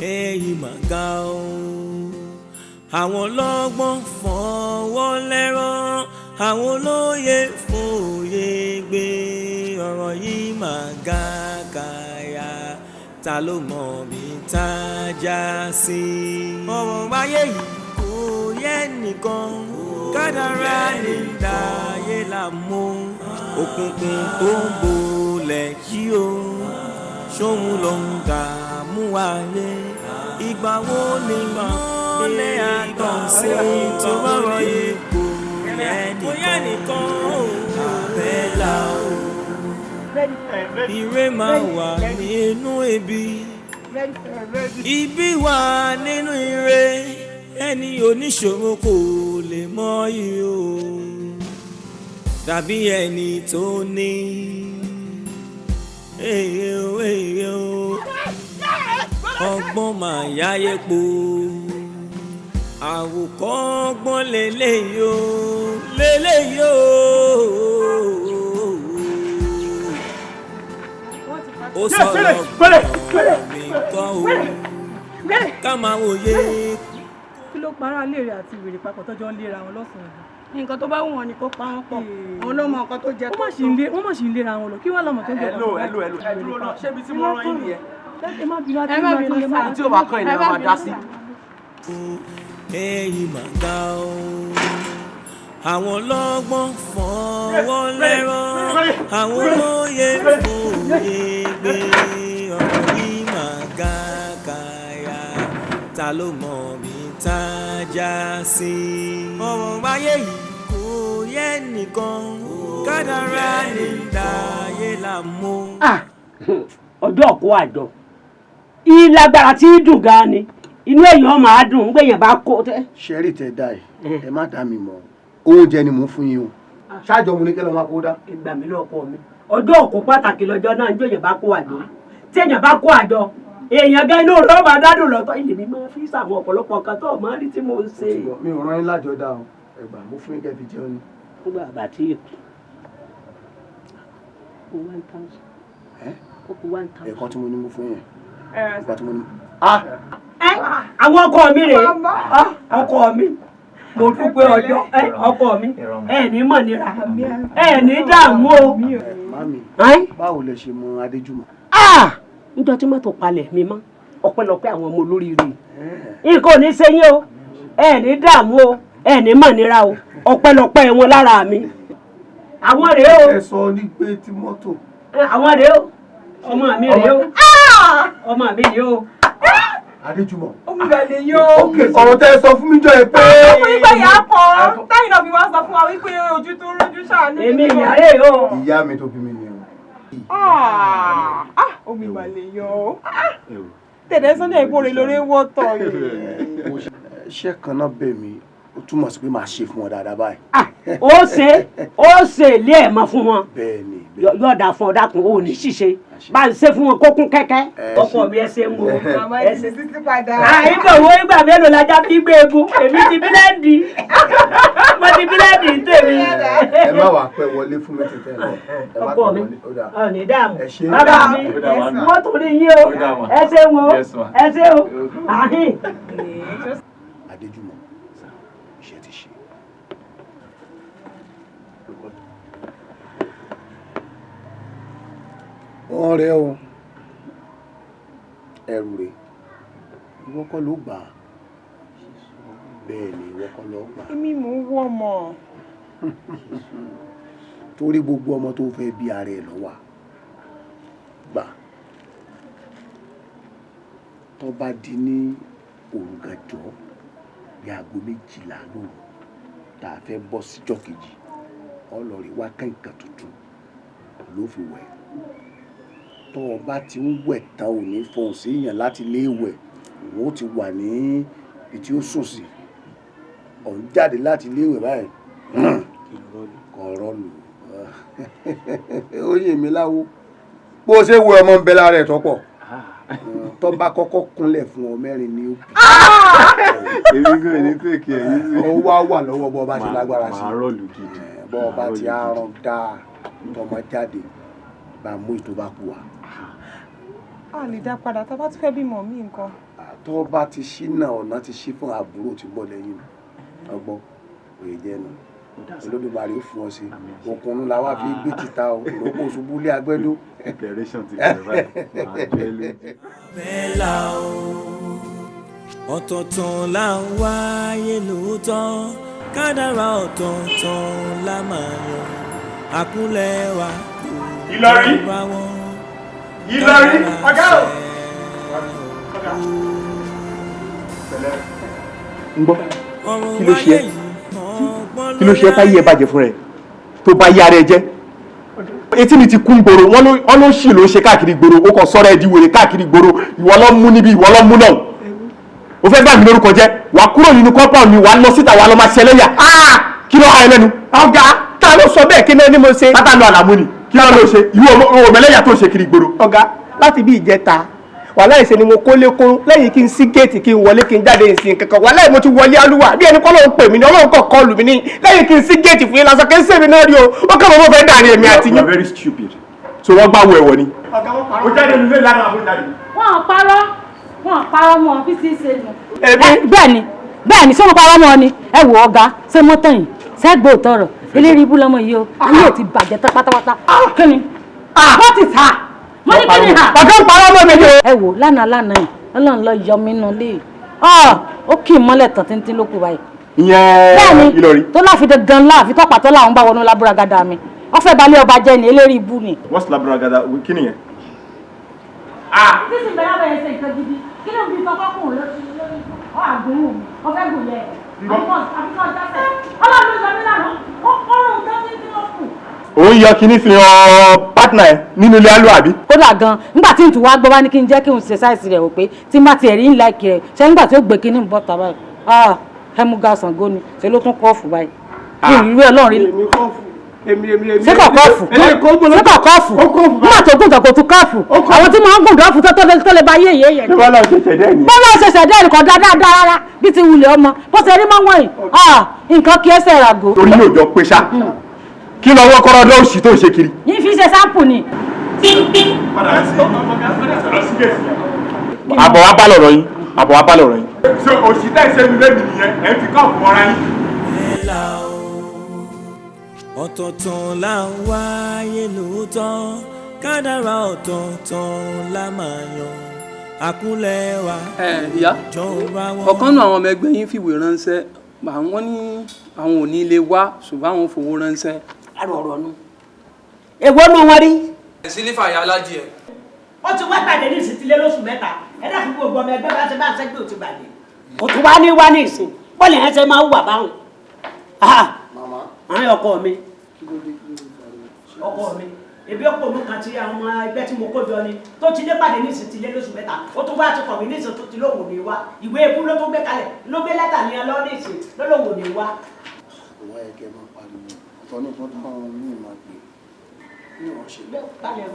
Èyí mà ga o, àwọn ọlọ́gbọ́n fọwọ́ lẹ́rán, àwọn olóye fòye gbé. Ọ̀rọ̀ yìí mà ga kàyà, ta ló mọ̀ bí tá a já sí. Ọ̀rọ̀ ayé yìí kò yẹ nìkan, kádàrá ní dàyé là mú. Òkùnkùn tó ń bolẹ̀ yìí o, ṣóun ló ń dààmú ayé. Ìgbà wo ni mọ́lẹ̀ àtọ̀sí tó rọrọ̀ yìí kò yẹ nìkan àbẹ́là o. Ire máa wà nínú ibi, ibi wà nínú ire. Ẹni oníṣòro kò lè mọ iyì o, tàbí ẹni tó ní. Ọgbọ́n máa yáyé po, àwòkọ́ ọgbọ́n lélẹ́yìí o, lélẹ́yìí o. Ó sọ̀rọ̀ mi kọ́ o, ká máa wòye. Kí ló para ilé rẹ̀ àti wèrè papọ̀ tọ́jọ́ ń léra wọn lọ́sàn-án? Nǹkan tó bá wù wọn ni kó pa wọn pọ̀, òun ló mọ nǹkan tó jẹ tó tó. Wọ́n mọ̀ sí ń léra wọn lọ, kí wọ́n lọ́mọ tó jẹ. Hello, hello, hello. Ẹ dúró náà, ṣé ibi tí mo rán yín nìyẹn? Ẹ má bínú, ẹ má bínú sá. Tí o bá kọ́ ìnáwó máa dá sí. Èyí mà ga o, àwọn ọlọ́gbọ́n fọwọ́ lẹ́rán, àwọn olóye fòye gbé. Ọ̀rọ̀ yìí mà ga kàyà, ta ló mọ̀ bí tá a já sí. Ọ̀rọ̀ ayé yìí kò yẹ nìkan, kádàrá ní dàyé là mú. Ọjọ́ kó àjọ ìlágbára tí í dùn gan ni, inú èèyàn máa dùn ń gbèyàn bá kó tẹ. Ṣẹ́rí tẹ dá ẹ, ẹ má dá mi mọ̀, oúnjẹ ni mò ń fún yín o, ṣáàjọ mo ní kí ló máa kó dá. Ìgbà mi lọ́kọ mi, ọjọ́ òkú pàtàkì lọ́jọ́ náà ń jòyè bá kó àjọ, tí èèyàn bá kó àjọ èèyàn gan inú rẹ̀ máa dádùn lọ́tọ̀. Ilé mi máa fi sàwọn ọ̀pọ̀lọpọ̀ kan tó máa rí tí mo ń ṣe. Mi ò rán yín lájọ dá o, ẹgbà mo fún yín kẹ́ fi jẹun ni. Nígbà bàtí èkó 1000. Ó kù 1000. Ẹ̀kan tí mo ní mo fún yẹn. Ìgbà tí mo ní. Àwọn ọkọ mi rèé. Ọkọ mi, mo dúpẹ́ ọjọ́. Ọkọ mi, ẹ ní mọ̀ nira, ẹ ní dààmú o. Mami, báwo lẹ ṣe mọ Adéjùmọ̀? Níjọ́ tí mọ́tò palẹ̀ mi mọ́, ọpẹ́lọpẹ́ àwọn ọmọ olóríire. Nǹkan ò ní ṣe yín o, ẹ ní dààmú o, ẹ ní mọ̀ nira o, ọpẹ́lọpẹ́ wọn lára mi. Àwọn rèé o. Ẹ sọ ní pé tí mọ́tò. Àwọn rèé o, ọmọ mi rèé o, ọmọ mi rèé o. Adéjùmọ̀. Omi ìgbàlè yó. Ọ̀rọ̀ tẹ́ ẹ sọ fún mi jọ ẹ pé. Ó fún yín pé ìyá kan táyìn náà fi wá sọ fún wa wípé ojú tó rójú ṣàánú. Èmi ìyá rèé o. Ìyá mi tó bí mi ni o. Omi ìgbàlè yó. Tẹ̀lé Sunday ìkórè lórí wọ́tọ̀ yìí. Iṣẹ́ kan náà bẹ̀ mí, ó túmọ̀ sí pé màá ṣe fún wọn dáadáa báyìí. Ó ṣe ilé ẹ̀ mọ́ fún wọn. Bẹ́ẹ̀ni. Yóò dà fún ọ, dákun, ò ní ṣìṣe. Bá ń ṣe fún wọn kó kún kẹ́kẹ́. Ọkọ mi, ẹ ṣe ń wo. Màmá ẹ ti sísí padà. Ìgbà wo, ìgbà mélòó lajá fi gbé egun? Èmi ti bílẹ̀ndì. Mo ti bílẹ̀ndì ń tèmi. Ẹ má wàá pẹ́ wọlé fún mi tètè lọ. Ọkọ mi, ò ní dààmú. Ẹ ṣé. Bàbá mi, wọ́n tún rí yín o. Ẹ ṣe wo, ẹ ṣe o. Adéjùmọ̀, iṣẹ́ ti ṣe. Wọ́n rẹ o, ẹrù rẹ, ìwọ kọ́ ló gbà á. Bẹ́ẹ̀ ni, ìwọ kọ́ ló gbà á. Èmi mò ń wọ́ ọmọ. Torí gbogbo ọmọ tó fẹ́ bí ara ẹ̀ lọ́wọ́ gbà. Tó bá di ní òrùgànjọ́ ní 12:00 lóru tá a fẹ́ bọ́ síjọ́ kejì, ọlọ́ọ̀rì wá kẹ̀kẹ́ tuntun ló fi wẹ̀. Tó o bá ti ń wẹ̀ tán, ò ní fọhùn sí èèyàn láti ilé ìwẹ̀, òun ó ti wà ní ibi tí ó sùn sí. Ò ń jáde láti ilé ìwẹ̀ báyìí, kò rọ́ọ̀lù. Ó yè mí láwo. Bó o ṣe wo ọmọ ń bẹ lára ẹ̀ tọ́pọ̀. Tó bá kọ́kọ́ kúnlẹ̀ fún ọ, mẹ́rin ni ó bí. Èmi kò ní tèkì ẹ̀ yìí sí. Ó wá wà lọ́wọ́ bọ́ bá ṣe lágbára sí. Màá rọ́ọ̀lù gidi. Bọ́ ọba ti aràn dáa, tọmọ jáde, bá mú ètò bá kú wa. A lè dá padà tá a bá tún fẹ́ bímọ mí nǹkan. Tó bá ti ṣí náà, ọ̀nà ti ṣí fún àbúrò tí ń bọ̀ lẹ́yìn ọgbọ́n òye jẹ́ nu. Olódùmarè ó fún ọ sí. Òkùnrin làwa fi gbé títa o, ìrókò ṣubú lé agbẹ́dó. Preparation ti bẹ̀rẹ̀ báyìí, màá jẹ́ lójú. Bẹ́là o, ọ̀tọ̀ọ̀tọ̀ là ń wáyé lóòótọ́, kádàrá ọ̀tọ̀ọ̀tọ̀ la máa yàn, àkúnlẹ̀ wa kò Ìlọrí. bá wọn. Ìlọrí, ọ̀gá o. Ń gbọ́, kí ló ṣe ẹ́? Kí ló ṣe ẹ́ táyé ẹ bàjẹ́ fún rẹ tó bá yára ẹ jẹ́? Etí mi ti kún gbòòrò, wọ́n ló ṣì ló ṣe káàkiri gbòòrò. Ó kàn sọ́rọ̀ ẹ di wèrè káàkiri gbòòrò. Ìwọ ló mú níbi, ìwọ ló mú náà. O fẹ́ bà mí lórúkọ jẹ́. Wàá kúrò nínú compound mi, wàá lọ síta, wàá lọ máa ṣẹlẹ́yà. Kí ló ha ẹ lẹ́nu? Ọ̀gá, ta ló sọ bẹ́ẹ̀? Kí náà ni mo ṣe? Pátá lọ àlàmú ni. Kí ló ló ṣe? Ìwọ òmẹlẹ́yà tó ṣe kiri gbòòrò. Ọ̀gá, láti bí ìjẹta, wàláì ṣe ni mo kólé kún lẹ́yìn kí n sí géètì, kí n wọlé, kí n jáde, ìsìn kankan. Wàláì mo ti wọlé alúwà bí ẹni kọ́ ló ń pè mí ní Ọlọ́run kọ̀ kọlù mí ní lẹ́yìn kí n sí géètì fún yín lásán. Kí n sèmi náà rí o, ó kàn mọ́ fẹ́ dàrí èmi àti You yín. are very stupid. So wọ́n gbá wo ẹ̀wọ̀ ni. O jáde nílé lánàá, àbó jáde. Wọn ò parọ́, wọn ò parọ́ mọ́ bí ti ṣe nù. Èmi. Bẹ́ẹ̀ ni, bẹ́ẹ̀ ni, ṣé mo parọ́ mọ́ ni? Ẹ wò ọ̀gá, ṣé mọ́tò yìí ṣẹ́gbó tọrọ eléré ibú lọmọ yìí o, ayé ò ti bàjẹ́ tán pátápátá. Kí ni wọ́n ti ta mo ní? Kí ni ha? Ọ̀gá, ń parọ́ mọ́ mi ni o. Ẹ wò, lánàá lánàá yìí, Ọlọ́run lọ yọ mí nù lé, ó kì í mọ́lẹ̀ tán tíntín ló kù báyìí. Ìyẹn Bẹ́ẹ̀ni. Ìlọrin. Tó láfi dandan láàfin tọ́pàá tó láwọn bá wọnú lábúragàdà mi, wọ́n fẹ́ balẹ̀ ọba jẹ́ ni, eléré ibú ni. What's labragada? Kí nìyẹn? Sísìn bẹ́ẹ̀ bẹ́ẹ̀ ṣe nǹkan gidi, kí ló ń bí tọkọ́kùn lórí lórí ọ àgùnwò mi, ọ fẹ́ gùn yẹ àfikún ọjọ́sẹ̀. Ọlọ́run ló yọ mí lánàá, ó kọ́rùn tó ní tí wọ́n kù. Òun yọ kíní fi hàn partner ẹ nínú ilé alú, àbí? Kódà gan, nígbà tí n tún wá gbọ́, wá ní kí n jẹ́ kí n ṣe size rẹ̀, wò pé tí n bá tiẹ̀ rí ńlá ìkì rẹ̀ ṣé nígbà tí ó gbé kíní bọ́ tàbá yìí, ah, ẹmu ga Ṣàngó ni ṣe ló tún kọ́ọ̀fù báyìí. Mi ò rí Ọlọ́run rí. Èmi kọ́ọ̀fù? Èmi, èmi, èmi. Ṣé kò kọ́ọ̀fù? Eléyìí kò gbọ́dọ̀. Ṣé kò kọ́ọ̀fù? Nígbà tó gùn tó kò tún kọ́ọ̀fù, àwọn tí wọ́n ń gùn dọ́ọ̀fù tó lè ba yé èyí yẹn. Ṣé wọ́n lọ ṣe ṣẹ̀dá ẹ̀ nìyẹn? Bọ́lá ṣe ṣẹ̀dá ẹ̀ kọ́ dáadáa rárá bí ti wulẹ̀ ọmọ bó ṣe rí mọ́ wọ̀nyí, ah, nǹkan kí ẹsẹ̀ ràgó. Torí yóò jọ pé ṣá. Kí lọ́wọ́ kọ́rọ́dọ́ òṣì tó ń ṣe kiri? Yín fi ṣe sample ni. Àbọ̀ wá bá lọ̀rọ̀ yín. Àbọ̀ wá bá lọ̀rọ̀ yín. Ṣé òṣì tẹ̀ ṣe mi lẹ́nu nìyẹn? Ẹ̀ ń fi kọ́ọ̀pù mọ́ra yín. Ọ̀tọ̀ọ̀tọ̀ là ń wáyé lóòótọ́, kádàrá ọ̀tọ̀ọ̀tọ̀ la máa yan àkúnlẹ̀ wa. Ẹ ìyá, jọra wọn. Ọ̀kan nù àwọn ọmọ ẹgbẹ́ yín fìwé ránṣẹ́, àwọn ní àwọn ò ní lè wá, ṣùgbọ́n àwọn fowó ránṣẹ́. Àrò ọ̀rọ̀ nu, èwo nu wọn rí. Sílífà ìyá alájí ẹ. Ó ti wá pàdé ní ìsìn tilé lóṣù 3. Ẹ dákun, gbogbo ọmọ ẹgbẹ́ bá ṣe bá ṣe gbé ò ti gbàgbé. Kò tún wá ní wá ní ìsìn bọ́ọ̀lù yẹn ṣe máa ń wà báwọn. Àwọn ọkọ mi, ọkọ mi, ebi ọ̀pọ̀ mi kan ti àwọn ọmọ ẹgbẹ́ tí mo kó jọ ni tó ti dé pàdé ní ìsìn tilé lóṣù 3. Ó tún wá ti kọ̀wé ní ìsìn tó ti lóhùn ní wá. Ìwé ebú ló tún gbé kalẹ̀, ló gbé lẹ́tà ní ẹ lọ ní ìsìn ló lóhùn ní wá. Òwò ayẹkẹ máa pariwo, ọ̀tọ̀ ní nǹkan táwọn míì máa pè ní wọ́n ṣe. Bẹ́ẹ̀ palẹ̀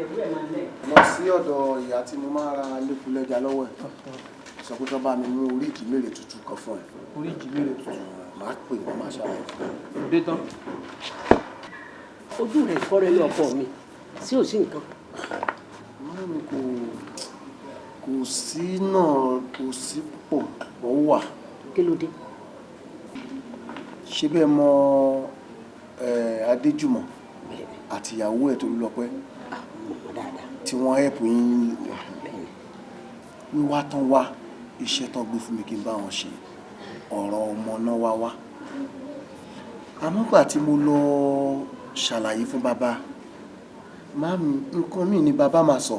ìwé mọ́ lẹ̀. Lọ sí ọ̀dọ̀ ìyá tí mo máa ra lẹ́kùlẹ́jà lọ́wọ́ ẹ̀, sọ pé kí wọ́n bá mi mú orí ìjìmèrè tútù kan fún ẹ. Orí ìjìmèrè tútù. Màá pè wọ́n, máa ṣàlàyé fún ẹ. Dé tán. Ojú rẹ̀ kọ́rẹ́ ní ọkọ mi, sí ò sí nǹkan. Màámi, kò sí náà, kò sí púpọ̀, ó wà. Kí ló dé? Ṣé bẹ́ẹ̀ mọ Adéjùmọ̀ àti ìyàwó ẹ̀ Tolúlọpẹ́ tí wọ́n ẹ̀pù yín wíwá tán wá, iṣẹ́ tán gbé fún mi kí n bá wọn ṣe, ọ̀rọ̀ ọmọ náà wá wá. Àmọ́ gbà tí mo lọ ṣàlàyé fún bàbá, màámi, nǹkan míì ni bàbá máa sọ.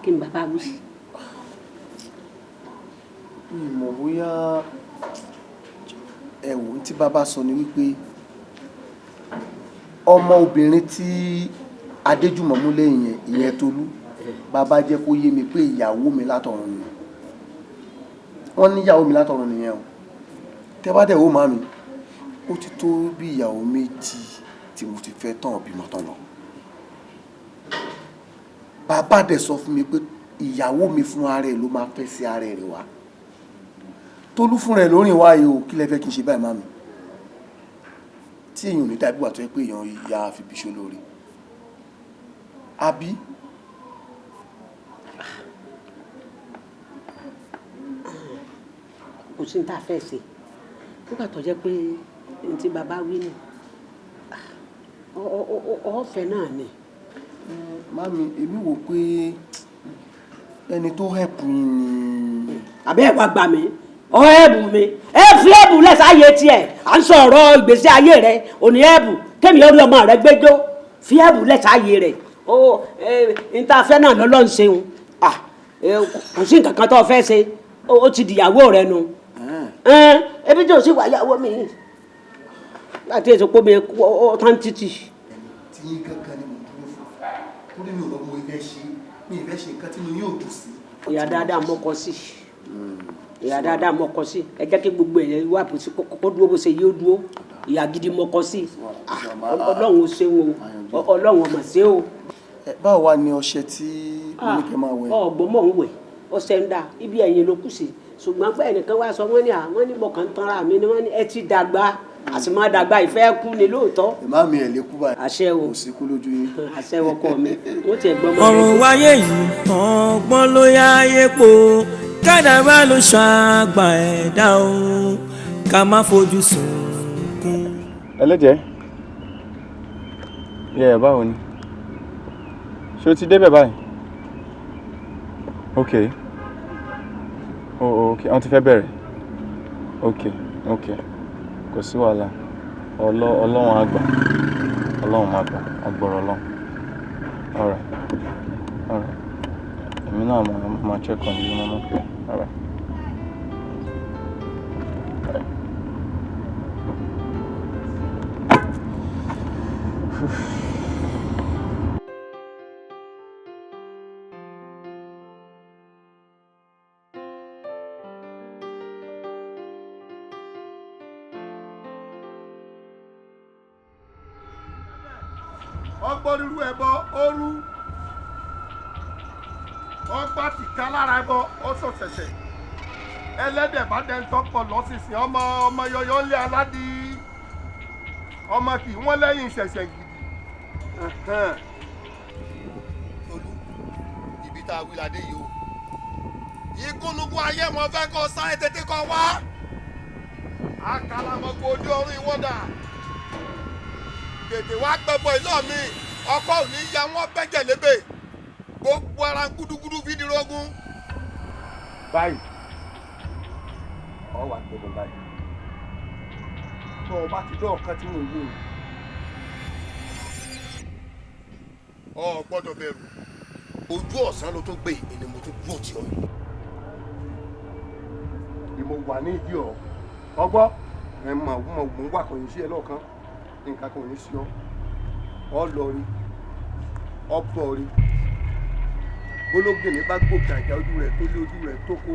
Kí ni bàbá wí? Mi mọ̀ bóyá ẹ wò ó, tí bàbá sọ ni wípé ọmọ obìnrin tí Adéjùmọ̀ mú lẹ́yìn yẹn, ìyẹn Tolú, bàbá jẹ́ kó yé mi pé ìyàwó mi látọ̀run nìyẹn. Wọ́n ní ìyàwó mi látọ̀run nìyẹn o. Tẹ́ bá dẹ̀ wò màámi, ó ti tó bí ìyàwó méjì tí mo ti fẹ́ tán bímọ tán lọ. Bàbá dẹ̀ sọ fún mi pé ìyàwó mi fún ara ẹ̀ ló máa fẹ́ sí ara ẹ̀ rẹ̀ wá. Tolú fúnra ẹ̀ lórí ìwá yìí o, kí lẹ fẹ́ kí n ṣe báyìí màámi? Tí èèyàn ò ní dàbí wà tó yẹ pé èèyàn ya àfibíṣó lórí. Àbí? Kò sí ní tá a fẹ́ ṣe nígbà tó jẹ́ pé ní tí bàbá wí ni ọ̀fẹ́ náà ni. Màámi, èmi wò pé ẹni tó hẹ̀pù yín ni. Àbẹ́ ẹ̀ wá gbà mí, ọ ẹ̀bù mi, ẹ fi ẹ̀bù lẹ́sẹ̀ ayé tiẹ̀, à ń sọ̀rọ̀ ìgbésí ayé rẹ òní ẹ̀bù kémi orí ọmọ rẹ gbẹ́jọ́, fi ẹ̀bù lẹ́sẹ̀ ayé rẹ ó ẹ n ta fẹ́ náà lọ́lọ́ ń ṣeun. Kò sí nǹkan kan tó fẹ́ ṣe, ó ti dìyàwó rẹ nu. Ebi tí o sì wà yàwó mi láti èso pé mi ó tán títì. Tí yín kankan ni mo dúró fún, torí mi ò mọ bí mo fẹ́ ṣe, mi ì fẹ́ ṣe nǹkan tí mo yóò dùn sí. Ìyá dáadáa mọ́kọ sí, ìyá dáadáa mọ́kọ sí. Ẹ jẹ́ kí gbogbo ẹ̀yẹ wà bó ṣe kó dúró, bó ṣe yóò dúró. Ìyá gidi mọ́kọ sí. Ọlọ́run ó ṣeun o, Ọlọ́run ọmọ ṣe o. Báwo wá ni ọṣẹ tí mo ní kẹ́ máa wẹ̀? Ọgbọ́n mọ̀ ń wẹ̀, ọṣẹ ń da ibi ẹ̀yìn ló kù sí, ṣùgbọ́n pé ẹnìkan wá sọ, wọ́n ní àwọn ní mo kàn ń tanra mi ni, wọ́n ní ẹ ti dàgbà, àti máa dàgbà ìfẹ́ kú ni lóòótọ́. Màámi, ẹ̀ lè kú báyìí. Àṣẹ o. Kò sí kú lójú yín. Àṣẹ ọkọ mi, wọ́n ti gbọ́ mọ́. Ọ̀run wáyé yìí, ọgbọ́n ló yá ayé po, kádàrá ló ṣàgbà ẹ̀dá o, ká má fojú sunkún. Ẹlẹ́jẹ̀ yẹ, báwo ni? Ṣé o ti débẹ̀ báyìí? Ok, oh, ok, wọ́n ti fẹ́ bẹ̀rẹ̀. Ok, kò sí wàhálà. Ọlọ́run á gbà, Ọlọ́run máa gbà, agbọ̀rọ̀ Ọlọ́run. Alright, èmi náà máa check on you, mama. Alright. Bye. Ọgbọ́n rírú ẹbọ ooru, ọgbà tìka lára ẹbọ ó sọ ṣẹ̀ṣẹ̀ ẹlẹ́dẹ̀ bá dẹ́ ń tọ́pọ̀ lọ́sìsìn ọmọ ọmọ yọyọ ńlẹ̀ aládì ọmọ kì í wọ́n lẹ́yìn ṣẹ̀ṣẹ̀ gidi. Tolú, ibi Ibi tá a wí ládé yìí o. Igúnnugún ayé mo fẹ́ kó sáré tètè kó wá. Àkàlàmọ̀gbò ojú ọrùn ìwọ́dà. Tètè wá gbẹ́bọ ìlú mi. Ọkọ ò ní ya wọ́n bẹ́jẹ̀ lébè. Gbogbo ara gúdúgúdú fi dirogun. Báyìí, ọ wà gbẹ́bọ báyìí. Tó o bá ti dán ọ̀kan tí mò ń wò ó. Ọ gbọ́dọ̀ bẹ̀rù. Ojú ọ̀sán ló tún gbé ni mo tún dúró tì ọ́. Ìmọ̀ wà ní ìdí ọ̀ ọgbọ́ ẹ mọ̀ mọ̀ mọ̀ ń wà kò ní sí ẹ lọ́ọ̀kan nǹkan kò ní sí ọ ọ lọ rí ọ bọ̀ rí gbólógìnní bá gòkè àjà ojú rẹ̀ tó lé ojú rẹ̀ tó kó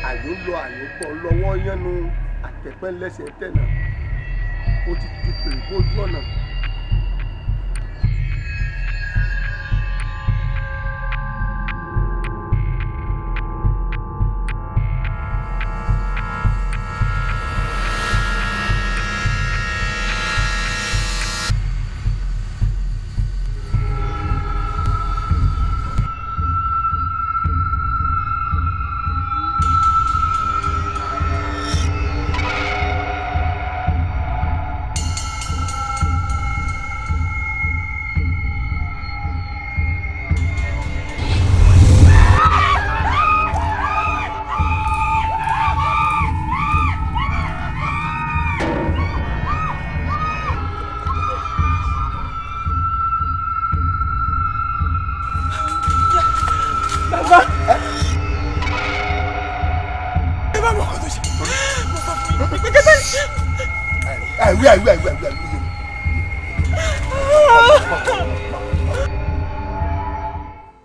àyò lọ àyò bọ̀ lọ́wọ́ yánnú àtẹ̀pẹ́ lẹ́sẹ̀ tẹ̀nà ó ti di pèrè bójú ọ̀nà. Bàbá. Ẹ bá mọ̀ kó tó ṣe. Mo sọ fún yín pé kẹ́tẹ́. Àìwí àìwí àìwí àìwí àìwí.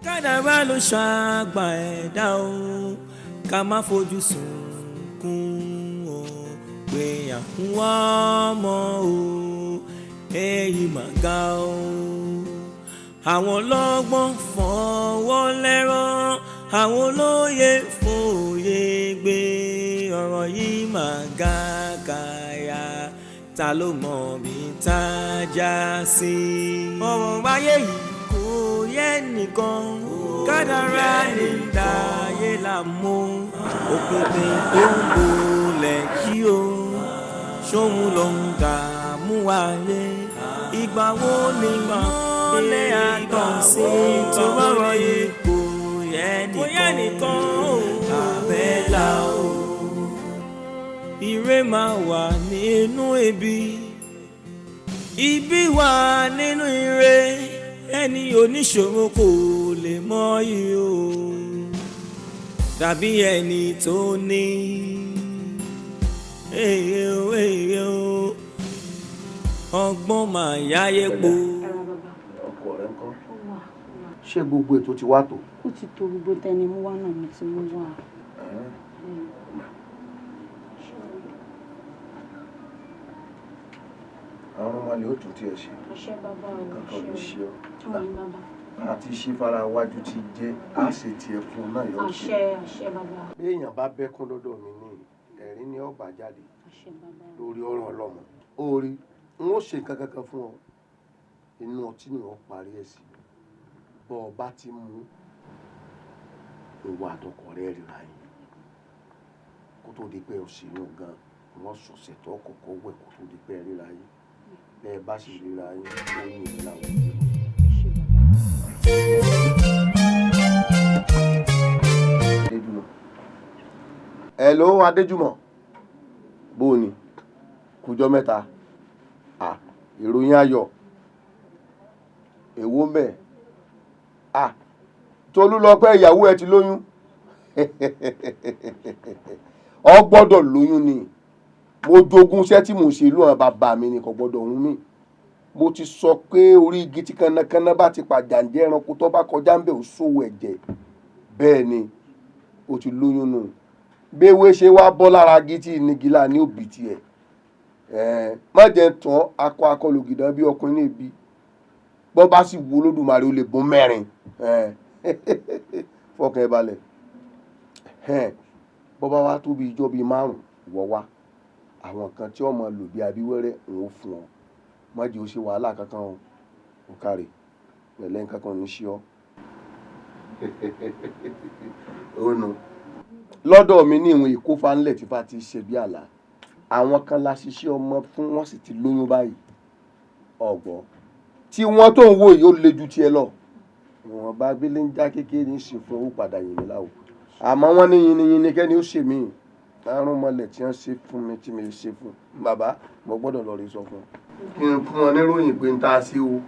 Kádàrá ló ṣàgbà ẹ̀dá o, ká má fojú sunkún o, pé à ń wá ọmọ o, èyí mà ga o. Àwọn ọlọ́gbọ́n fọwọ́ lẹ́rán, àwọn olóye fòye gbé, ọ̀rọ̀ yìí mà ga kàyà, ta ló mọ̀ bí tá a já sí. Ọ̀rọ̀ ayé yìí kò yẹ nìkan, kádàrá ní dáyé là mú, òkùnkùn tó ń bolẹ̀ kí o, ṣóun ló ń dààmú ayé, ìgbà wo ni mọ́lẹ̀ àtọ̀ sí tó rọrọ̀ yìí kò yẹ nìkan àbẹ́là o. Ire máa wà nínú ibi, ibi wà nínú ire, ẹni oníṣòro kò lè mọ iyì o, tàbí ẹni tó ní. Èyí o, èyí o, ọgbọ́n máa yáyé po. Ọkọ rẹ ńkọ́? Ṣé gbogbo ètò ti wá tó? Ó ti tó, gbogbo tẹni mú wá náà mo ti mú wá. Àwọn ọmọ ilé ó tún tiẹ̀ ṣe. Àṣẹ bàbá o. Kankan ò ní ṣe ọ́. Àmín bàbá. Àti ṣe fara wájú ti jẹ́, á ṣe tiẹ̀ fún un náà yóò ṣe. Àṣẹ, àṣẹ bàbá. Bí èèyàn bá bẹ́kún lọ́dọ̀ mi ní ẹ̀rín ni ó bá jáde Àṣẹ bàbá. lórí ọ̀rọ̀ ọlọ́mọ. Ó rí, n ó ṣe nǹkan kankan fún ọ. Inú ọtí ni wọ́n parí ẹ̀ sí. Bọ́ ọ bá ti mú ìwà àtọkọ rẹ̀ ríra yín. Kó tó di pé o sì yún gan, wọ́n sọ̀sẹ̀ tó kọ̀kọ́ wẹ̀ kó tó di pé ẹ ríra yín. Bẹ́ẹ̀ bá sì ríra yín, ó ní ìlà òkè. Adéjùmọ̀. Hello Adéjùmọ̀. Bó o ní? Kújọ́ mẹ́ta. À, ìròyìn ayọ̀. Èwo ń bẹ̀? À, Tolú lọ pé ìyàwó ẹ ti lóyún. Ọ gbọ́dọ̀ lóyún ni. Mo jogún iṣẹ́ tí mò ń ṣe ìlú àwọn bàbá mi ni kò gbọ́dọ̀ hun mí. Mo ti sọ pé orí igi tí kanakana bá ti pàjàǹjẹ́ ẹranko tó bá kọjá ń bẹ̀ ó ṣòwò ẹ̀jẹ̀. Bẹ́ẹ̀ ni, ó ti lóyún nù. Béwé ṣe wá bọ́ lára igi tí ìnigilá ní òbí tiẹ̀. Má jẹ́ tán akọ akọlògìdán bí ọkùnrin ní ibi. Bọ́ bá sì wo Olódùmarè ó lè bọ́ mẹ́rin. Fọkàn ẹ balẹ̀. Bọ́ bá wá tó bí ijọ́ bíi márùn-ún wọ̀ wá. Àwọn kan tí ọmọ lò bí abíwẹ́rẹ́ ń ó fún ọ. Má jẹ́ ó ṣe wàhálà kankan o. Ó káre. Pẹ̀lẹ́ nǹkan kan ò ní ṣe ọ́. Ó nu lọ́dọ̀ mi ní ìwọ̀n ìkófà ńlẹ̀ tí fa ti ṣe bí àlá. Àwọn kan la ṣiṣẹ́ ọmọ fún, wọ́n sì ti lóyún báyìí. Ọ̀gbọ́ tí wọ́n tó ń wò yìí, ó le ju tiẹ̀ lọ. Ìwọ̀nba abílé ń já kékeré ní ṣe fún owó padà yìn mí láwò, àmọ́ wọ́n ní yinyinyin kẹ́ni ó ṣe mí àrùn mọ́lẹ̀ tí wọ́n ṣe fún mi tí mi ṣe fún bàbá. Mo gbọ́dọ̀ lọ rí sọ fún un kí n fún wọn níròyìn pé n ta sí o.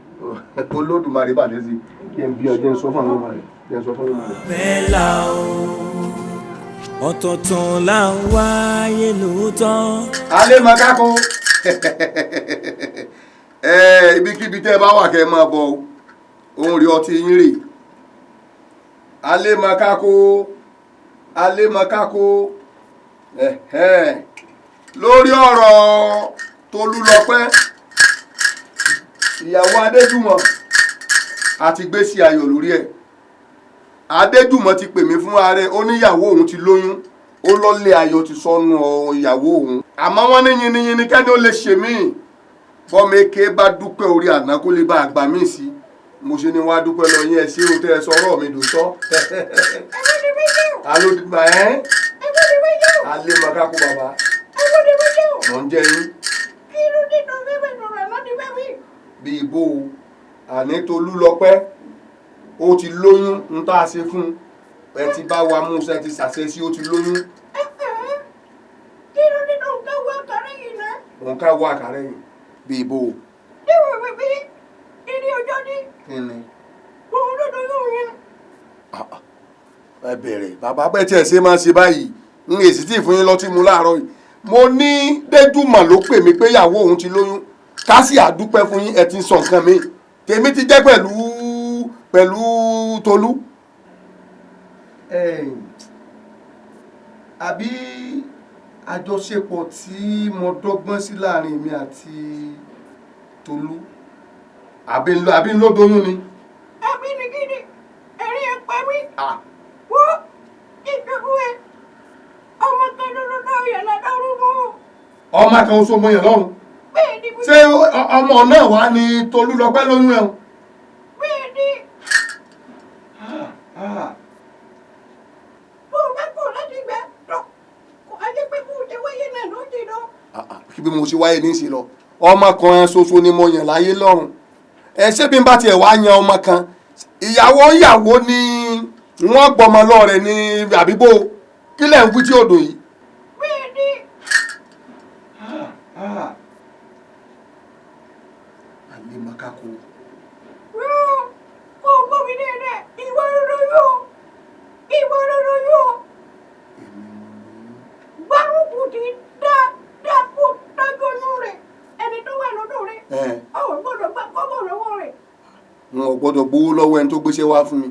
Olódùmarè bàdé sí kí n bí ọjọ́ ń sọ fún àwọn ọmọ rẹ̀, kí n sọ fún àwọn ọmọ rẹ̀. Bẹ́ẹ̀ o, ọ̀tọ̀ọ̀tọ̀ là ń wáyé lóòótọ́. Alẹ́ mọ kákó ibikíbi tẹ́ ẹ bá wà, kẹ́ ẹ máa bọ̀ o. Òun rí ọtí yín rè. Alẹ́ mọ kákó, alẹ́ mọ kákó lórí ọ̀rọ̀ Tolúlọpẹ́, ìyàwó Adéjùmọ̀, àti gbèsè ayọ̀ lórí ẹ̀. Adéjùmọ̀ ti pè mí fún ààrẹ, ó níyàwó òun ti lóyún, ó lọ́lẹ̀ ayọ̀ ti sọnù ìyàwó òun. Àmọ́ wọ́n ní yinyinyin kẹ́ni ó lè ṣe míì, bọ́mọ eke bá dúpẹ́ orí àná kó lè bá àgbà míì sí. Mo ṣe ni wàá dúpẹ́ lọ yín. Ẹ ṣé o, tẹ́ ẹ sọ̀rọ̀ mi dòótọ́. Alo ẹ alẹ́ màkàkú bàbá mọ̀ ń jẹ́ yín bí ibo o. Àní Tolúlọpẹ́ ó ti lóyún, ń tá a ṣe fún ẹ ti bá wa mú ṣe ti ṣàṣẹ sí, ó ti lóyún. Òun ká wọ àkàrẹ yìí bí ibo o. Kí ni ẹ bẹ̀rẹ̀ bàbá bẹ́ẹ̀ tí ẹ ṣe máa ṣe báyìí? Ń èsì tí ìfún yín lọ́tí mu láàárọ̀ yìí. Mo ní Déjúmọ̀ ló pè mí pé ìyàwó òun ti lóyún, ká sì àdúpẹ́ fún yín. Ẹ ti ń sọ nǹkan mi, tèmi ti jẹ́ pẹ̀lú Tolú. Àbí àjọṣepọ̀ tí mo dọ́gbọ́n sí láàrin mi àti Tolú, àbí ń ló doyún ni. Àbí ni kí ni ẹ̀rín ẹ̀ pa mí. Wo ìdòwú ẹ, ọmọ kan ló lọ yẹn lọ́dọ́rùn mọ́. Ọmọ kan oṣù mọ yẹn lọ́rùn. Bẹ́ẹ̀ni. Ṣé ọmọ náà wà ní Tolúlọpẹ́ lóyún ẹ̀? Bẹ́ẹ̀ni. Bó o bá kọ̀ láti gbà tó kò á jẹ́ pé kó o ṣe wáyé náà ló ti lọ. Kí bí mo ṣe wáyé ní í ṣe lọ, ọmọ kan ṣoṣo ni mo yàn láyé lọ́rùn. Ẹ ṣé bí n bá tiẹ̀ wá yan ọmọ kan, ìyàwó ìyàwó ni wọ́n gbọmọ lọ́rẹ̀ ní àbíbó? Kí lẹ̀ ń wí tí odò yìí? Bẹ́ẹ̀ni. Àlè makako. Kó o gbọ́ mi dáadáa, ìwọ ló yóò, ìwọ ló yóò. Gbárùkù ti dáadáa kó tọ́jú oyún rẹ̀, ẹni tó wà lọ́dọ̀ rẹ̀. Ọ̀ gbọ́dọ̀ gbà kọ́bọ̀ lọ́wọ́ rẹ̀. N ò gbọ́dọ̀ gbowó lọ́wọ́ ẹni tó gbéṣẹ́ wá fún mi.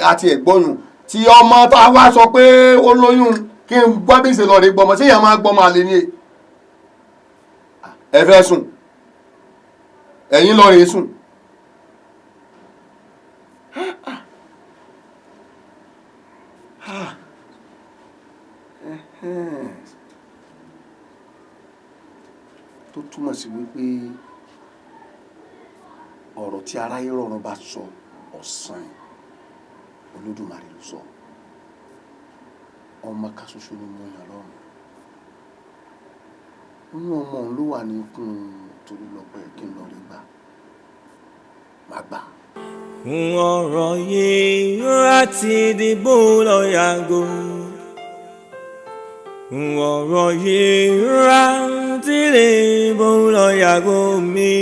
Àti ẹ̀gbọ́yùn tí ọmọ tá a wá sọ pé ó lóyún, kí n gbọ́ bí ṣe lọ rí gbọmọ, ṣé èèyàn máa gbọmọ àlè ni? Ẹ fẹ́ sùn, ẹ̀yin lọ rèé sùn. Tó túmọ̀ sí wípé ọ̀rọ̀ tí aráyé rọrùn bá sọ ọ̀sán Olódùmarè ló sọ. Ọmọ kan ṣoṣo ni mo yàn lọ́rùn, inú ọmọ òun ló wà ní ikùn Tolúlọpẹ́. Kí n lọ rí gbà má gbà. Ọ̀rọ̀ yìí láti dìbò lọ yàgò. Ọ̀rọ̀ yìí láti dìbò lọ yàgò mi.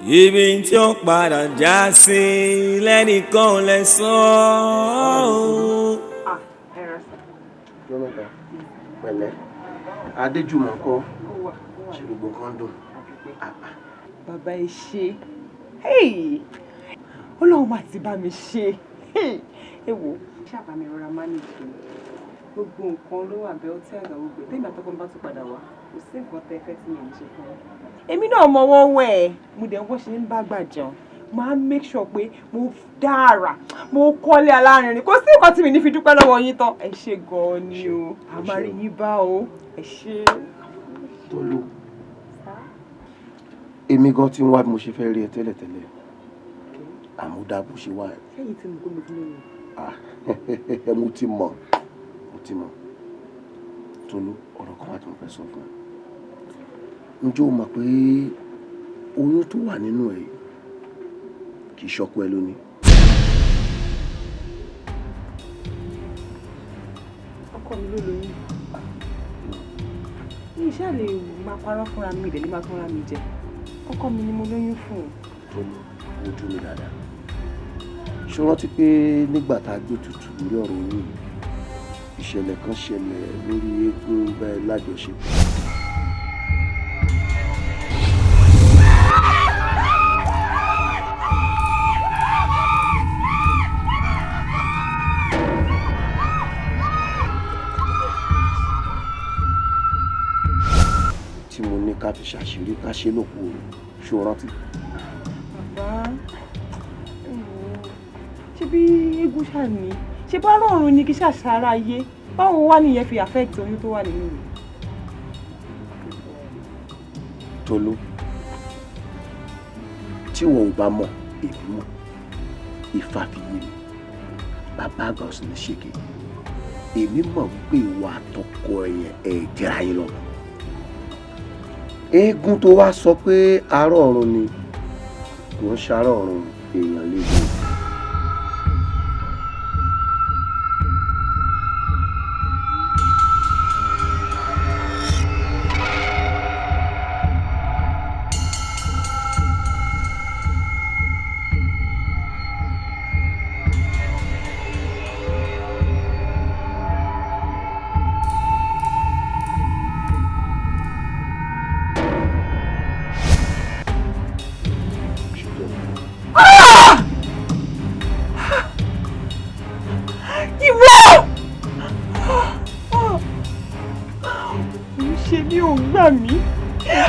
Ibi tí ó padà já sí lẹ́nìkan lè sọ ọ́. Pẹ̀lẹ́, Adéjùmọ̀ kọ́, ṣe gbogbo nǹkan dùn? Bàbá, ẹ ṣe, Ọlọ́run máa ti bá mi ṣe. Ẹ wò, ṣáàbà mi rọra manage mi. Gbogbo nǹkan ló wà bẹ́ẹ̀, ọtí àgbà gbogbo ẹ̀. Tẹ́mi àtọkọ mi bá tún padà wá, kò sí nǹkan tẹ́ fẹ́ tí mi ò ní ṣe fún yín. Èmi náà mọwọ́ wẹ̀ ẹ́, mo dẹ̀ ń wọ́n ṣe ń bá gbà jẹun. Máa make sure pé mo dára, mo kọ́lé alárinrin. Kò sí nǹkan tí mi ní fi dúpẹ́ lọ́wọ́ yín tán. Ẹ ṣe gan-an ni o, a máa rí yín bá o. Ẹ ṣe. Tolú, èmi gan ti ń wá bí mo ṣe fẹ́ rí ẹ tẹ́lẹ̀tẹ́lẹ̀. Àmọ́ dá bó ṣe wà ẹ̀. Ṣẹ́yìn tí mo kó mi fún lóyún? Ah, mo ti mọ̀, mo ti mọ̀. Tolú, ọ̀rọ̀ kan wà tí mo fẹ́ sọ fún ẹ. Ǹjẹ́ o mọ̀ pé oyún tó wà nínú ẹ̀ kì í ṣọkọ ẹ lónìí? Ọkọ mi ló lóyún. Mi ṣáà lè máa parọ́ fúnra mi, ìdẹ̀lé máa fúnra mi jẹ. Ọkọ mi ni mo lóyún fún. Tolú, ojú mi dáadáa. Ṣé o rántí pé nígbà tá a gbé tutù lórí ọ̀rọ̀ oyún yìí, ìṣẹ̀lẹ̀ kan ṣẹlẹ̀ lórí eégún bẹ́ẹ̀ lájọṣepọ̀? Tí mo ní ká fi ṣàṣírí ká ṣe lóko òru, ṣé o rántí? Bàbá, ṣé bí eégún ṣáà ní, ṣé bá rọrùn ni kí ṣàṣàrà ayé, báwo wá nìyẹn fi affect oyún tó wà nínú mi? Tolú, tí wọn ò bá mọ̀, èmi mọ̀. Ifá fi yé mi, bàbá àgbà ò sì ní ṣèké. Èmi mọ̀ wípé ìwà àtọkọ ẹ̀yẹn ẹ̀ jẹ́ra yín lọ́mọ. Eégún tó wá sọ pé ará ọ̀run ni, kò ń ṣará ọ̀run, èèyàn léegun. Ìwọ! Ń ṣe mí ò gbà mí.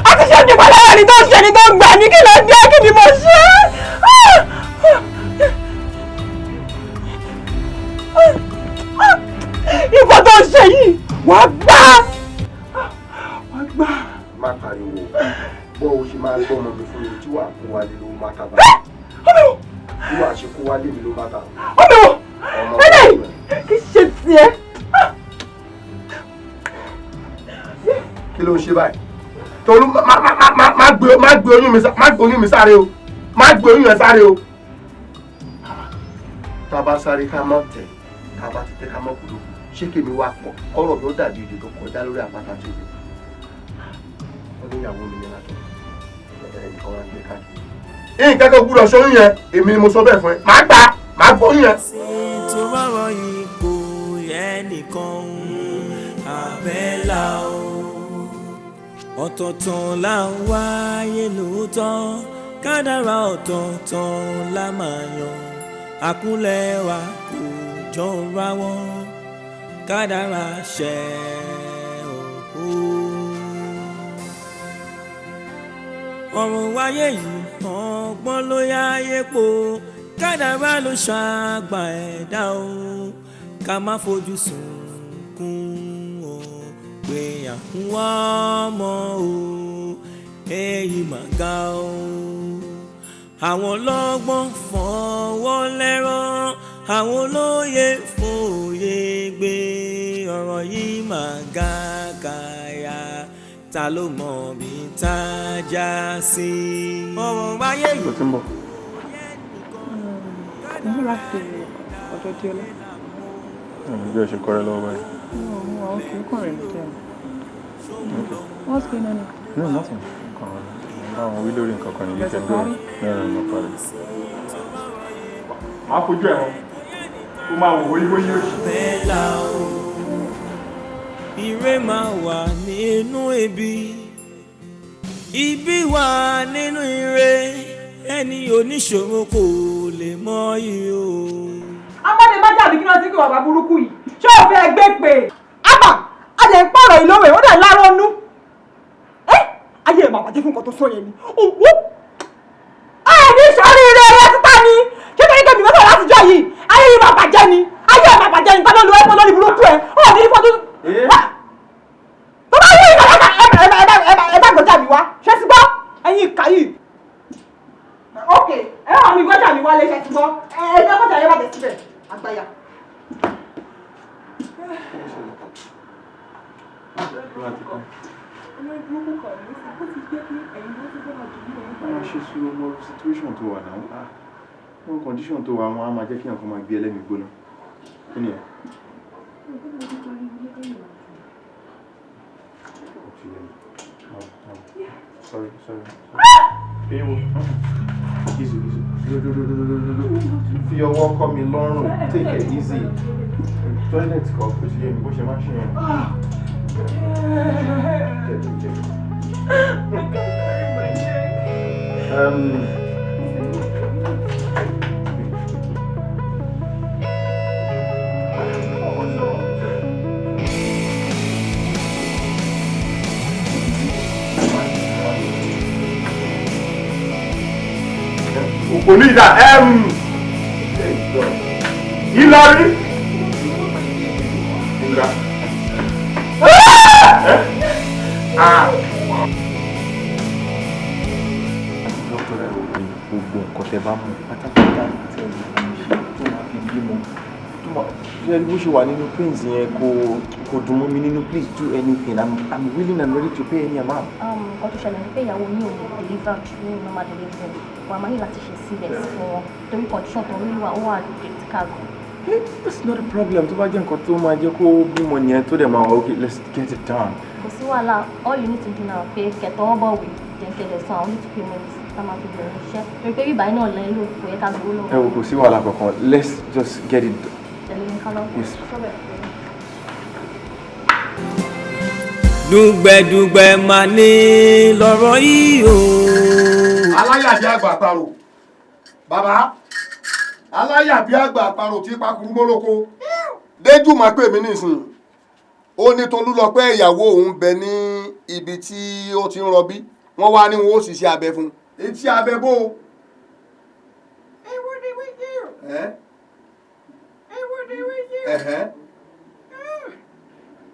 A ti ṣe nípa lára ẹni tó ń ṣe ẹni tó ń gbà mí, kí ló dé, kí ni mo ṣe? Ìwọ tó ń ṣe yìí, wàá gbà! Wàá gbà! Má pariwo, bó o ṣe máa gbọ́ ọmọ mi fún mi tí wàá kó wálé ló má ta bá. Bí wàá ṣe kó wálé mi ló má ta. Ọmọ wo? Eléyìí kì í ṣe tiẹ̀. Kí ló ń ṣe báyìí? Tolú, má má má má má gbé má gbé oyún mi má gbé oyún mi sáré o, má gbé oyún yẹn sáré o. Tá a bá sáré ká mọ̀ tẹ̀, tá a bá ti tẹ̀ ká mọ̀ kúrò, ṣé kèmi wá pọ̀ kọ́rọ̀ mi ó dàbí èdè tó kọjá lórí àpáta tó yẹ. Wọ́n ní ìyàwó mi ní látọ̀, ẹnìkan wá ń gbé káàkiri. Nǹkan kan gbúdọ̀ sọ oyún yẹn, èmi ni mo sọ bẹ́ẹ̀ fún ẹ, màá gbà, màá gbọ́ oyún yẹn. Tó rọrọ yìí kò yẹ nìkan àbẹ́là o. Ọ̀tọ̀ọ̀tọ̀ là ń wáyé lóòótọ́, kádàrá ọ̀tọ̀ọ̀tọ̀ la máa yàn. Àkúnlẹ̀ wa kò jọra wọn, kádàrá ṣẹ òkú. Ọ̀run wáyé yìí ọgbọ́n ló yáyé po, kádàrá ló ṣàgbà ẹ̀dá o. Ká má fojú sunkún o, pé à ń wá ọmọ o, èyí mà ga o. Àwọn ọlọ́gbọ́n fọwọ́ lẹ́rán, àwọn olóye fòye gbé. Ọ̀rọ̀ yìí mà ga kàyà, ta ló mọ̀ bí tá a já sí. Ọ̀rọ̀ wáyé yìí. Ló ti ń bọ̀. Mo múra sí ọ̀dọ̀ Diola. Bí ẹ ṣe kọ́rẹ́ lọ́wọ́ báyìí. No, mo wà okay, ó kàn rẹ̀ mí díẹ̀. What's going on? No, nothing. Kàn bá wọn wí lórí nǹkan kan ní There's a weekend. party? No, no, no party. Màá fojú ẹ̀ hàn. Ó máa wò ó yíwó yíwó. Bẹ́là o, ire máa wà nínú ibi, ibi wà nínú ire, ẹni oníṣòro kò lè mọ iye o. Amọ́dé má jàbí kí wọ́n ti kí bàbá burúkú yìí. Ṣé o fẹ́ gbé pé? Àbà, a lè ń pọ̀rọ̀ ìlówè, ó dẹ̀ lárọ́ nú. Ẹ́ ayé ẹ̀ máa bàjẹ́ fún nǹkan tó sọ yẹn ni. Òwú. Ẹ ní sọ́rí ire ẹyẹ títà ni. Ṣé torí pé mi mọ́tò látijọ́ yìí? Ayé yìí máa bàjẹ́ ni. Ayé ẹ̀ máa bàjẹ́ ni. Tálọ́ lu ẹ̀fọ́ lórí burúkú ẹ̀. Ó ní fọ́tò. Tó bá yẹ ìgbà ẹ bá gbọ́jà mi wá. Ṣé ti gbọ́? Ẹ̀yin ìkà yìí. Ok, ẹ wà mí gbọ́jà mi wálé. Ṣé Ṣe ti gbọ́? Ẹ ẹ ní ọkọ̀ tàyẹ̀ bàjẹ́ síbẹ̀ àgbàyà. Máa ṣe sùúrù, mọ situation tó wà náà. Ah, mọ condition tó wà, wọn á máa jẹ́ kí nǹkan máa gbé ẹlẹ́mìí gbóná. Kí ni ẹ? Sorry, sorry. Ewo. Easy, easy. Do, do, do, do, do, do, do. Fi ọwọ́ kọ́ mi lọ́rùn. Take it easy. Toilet kọ́, kò sí yé mi bó ṣe máa ń ṣe yẹn. Jẹ́, jẹ́. Òpònú ìdá Ìlọrin. Ìgbà. Ah! Dókítà, ẹ wò ó, gbogbo nǹkan tẹ bá mọ̀ pátápátá tí ẹ lè fi ṣe tó máa fi bímọ, tó máa ṣe bó ṣe wà nínú pains yẹn, kò dùn mọ́ mi nínú. Please do anything. I'm willing and ready to pay any amount. Nǹkan tó ṣẹlẹ̀ ni pé ìyàwó yín ò lè deliver through normal delivery. Wà á máa ní láti ṣe CS fún wọn torí condition tó ń rí wà, ó wà critical gan. That's not a problem. Tó bá jẹ́ nǹkan tó máa jẹ́ kó bímọ yẹn, tó dẹ̀ máa wà okay, let's get it done. Kò sí wàhálà. All you need to do now pé kẹtọ́ wọ́n bọ̀ wí jẹ́ńkẹ́lẹ̀ san àwọn little payments tá máa fi bẹ̀rẹ̀ iṣẹ́, torí pé bíbáyìí náà lẹ́yìn lò, kò yẹ ká gbowó lọ́wọ́. Ẹ wò, kò sí wàhálà kankan. Let's just get it done. Tẹ̀lé mi ká lọ. Yes. Dùgbẹ̀dùgbẹ̀ mà ní lọ́rọ̀ yìí o. Aláyàbí àgbà àparò, bàbá aláyàbí àgbà àparò tí pakuru mọ́lókó déjú máa pè mí nísìnyí. Ó ní Tolú lọ pé ìyàwó òun bẹ ní ibi tí ó ti ń rọbí, wọ́n wá ní wọn ó sì ṣe abẹ fún un. Etí abẹ bó o. Ẹ ẹ̀hẹ́.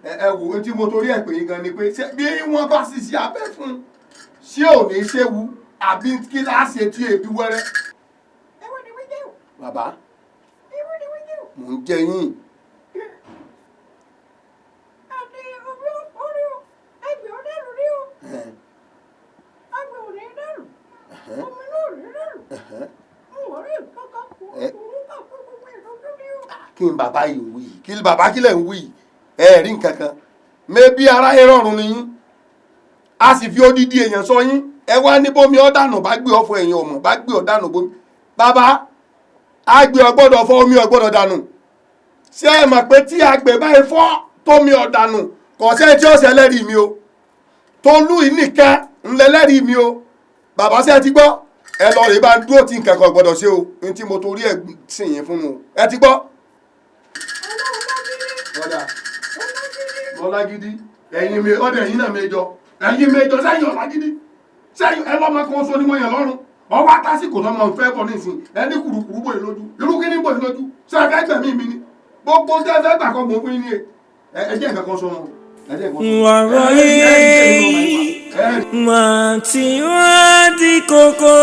Ẹ wò ó, tí mo torí ẹ̀ pè yín gan ni pé ṣé bí wọ́n bá sì ṣe abẹ fún un, ṣé ò ní ṣéwu àbí kí láṣẹ tí ebi wẹ́rẹ́? Bàbá, mò ń jẹ yín. Ẹ̀. Ẹ̀hẹ́. Ẹ̀hẹ́. Ẹ. Kí n bàbá yìí wí, kí bàbá, kí lẹ̀ ń wí? Ẹ rí nǹkan kan mẹbí aráyé rọrùn ni yín, a sì fi odidi èèyàn sọ yín. Ẹ wá ní bómi ọ̀dànù bá gbé ọ̀fọ̀ ẹ̀yìn ọmọ bá gbé ọ̀dànù bómi, bàbá àgbẹ̀ ọgbọ́dọ̀ fọ́, omi ọgbọ́dọ̀ dànù. Ṣé ẹ mọ̀ pé tí àgbẹ̀ báyìí fọ́ tómi ọ̀dànù, kò sẹ́ni tí ó ṣe ẹlẹ́rìí mi o. Tolú yìí nìkan ńlẹ́lẹ́rìí mi o. Bàbá, ṣé ẹ ti gbọ́? Ẹ lọ rèé bá ń dúró tí nǹkan kan gbọ́dọ̀ ṣe o. Ní tí mo torí ẹ̀ sìn yín fún un o, ẹ ti gbọ́. Ọ̀dà ọlágídí, ẹ̀yin mi ọ̀dà, ẹ̀yin náà mẹ́jọ, ẹ̀yin mẹ́jọ sẹ́yìn ọ̀lágídí sẹ́yìn. Ẹ lọ́mọ kan sọ ni wọ́n yàn lọ́rùn ọwọ́ àtàsìkò lọ́mọ fẹ́ bọ̀ nísìn. Ẹ ní kùrukùru bòye lójú, irú kí ní bòye lójú? Ṣé ẹ fẹ́ gbẹ̀mí mi ni? Gbogbo ṣé ẹ fẹ́ gbà kan mọ̀ fún yín ni? Ẹ ẹ jẹ́ nǹkan kan sọ wọn, ẹ jẹ́ nǹkan sọ. Ọ̀rọ̀ yìí máa ti wá di kókó.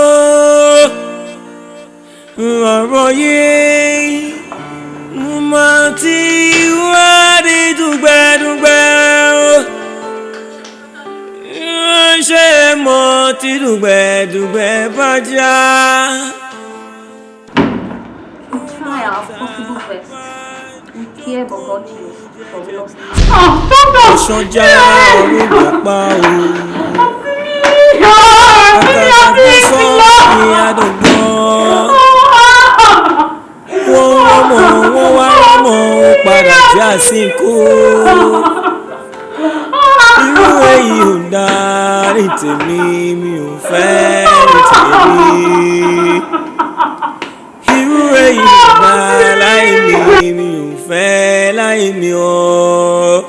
Ọ̀rọ̀ yìí máa ti wá di dùgbẹ̀dùgbẹ̀. Ṣé mo ti dùgbẹ̀dùgbẹ̀ bá já? We try our possible best. We care, but God heals. But we lost. Sọjá ọ̀run pa o. Àkàtà sọ ní àdúgbò. Wọ́n rọ́mọ, wọ́n wá rọ́mọ, ó padà já sí kú. Irú èyí ò dáa ní tèmi, mi ò fẹ́ ní tèmi. Irú èyí ò dáa láì mi, mi ò fẹ́ láì mi o.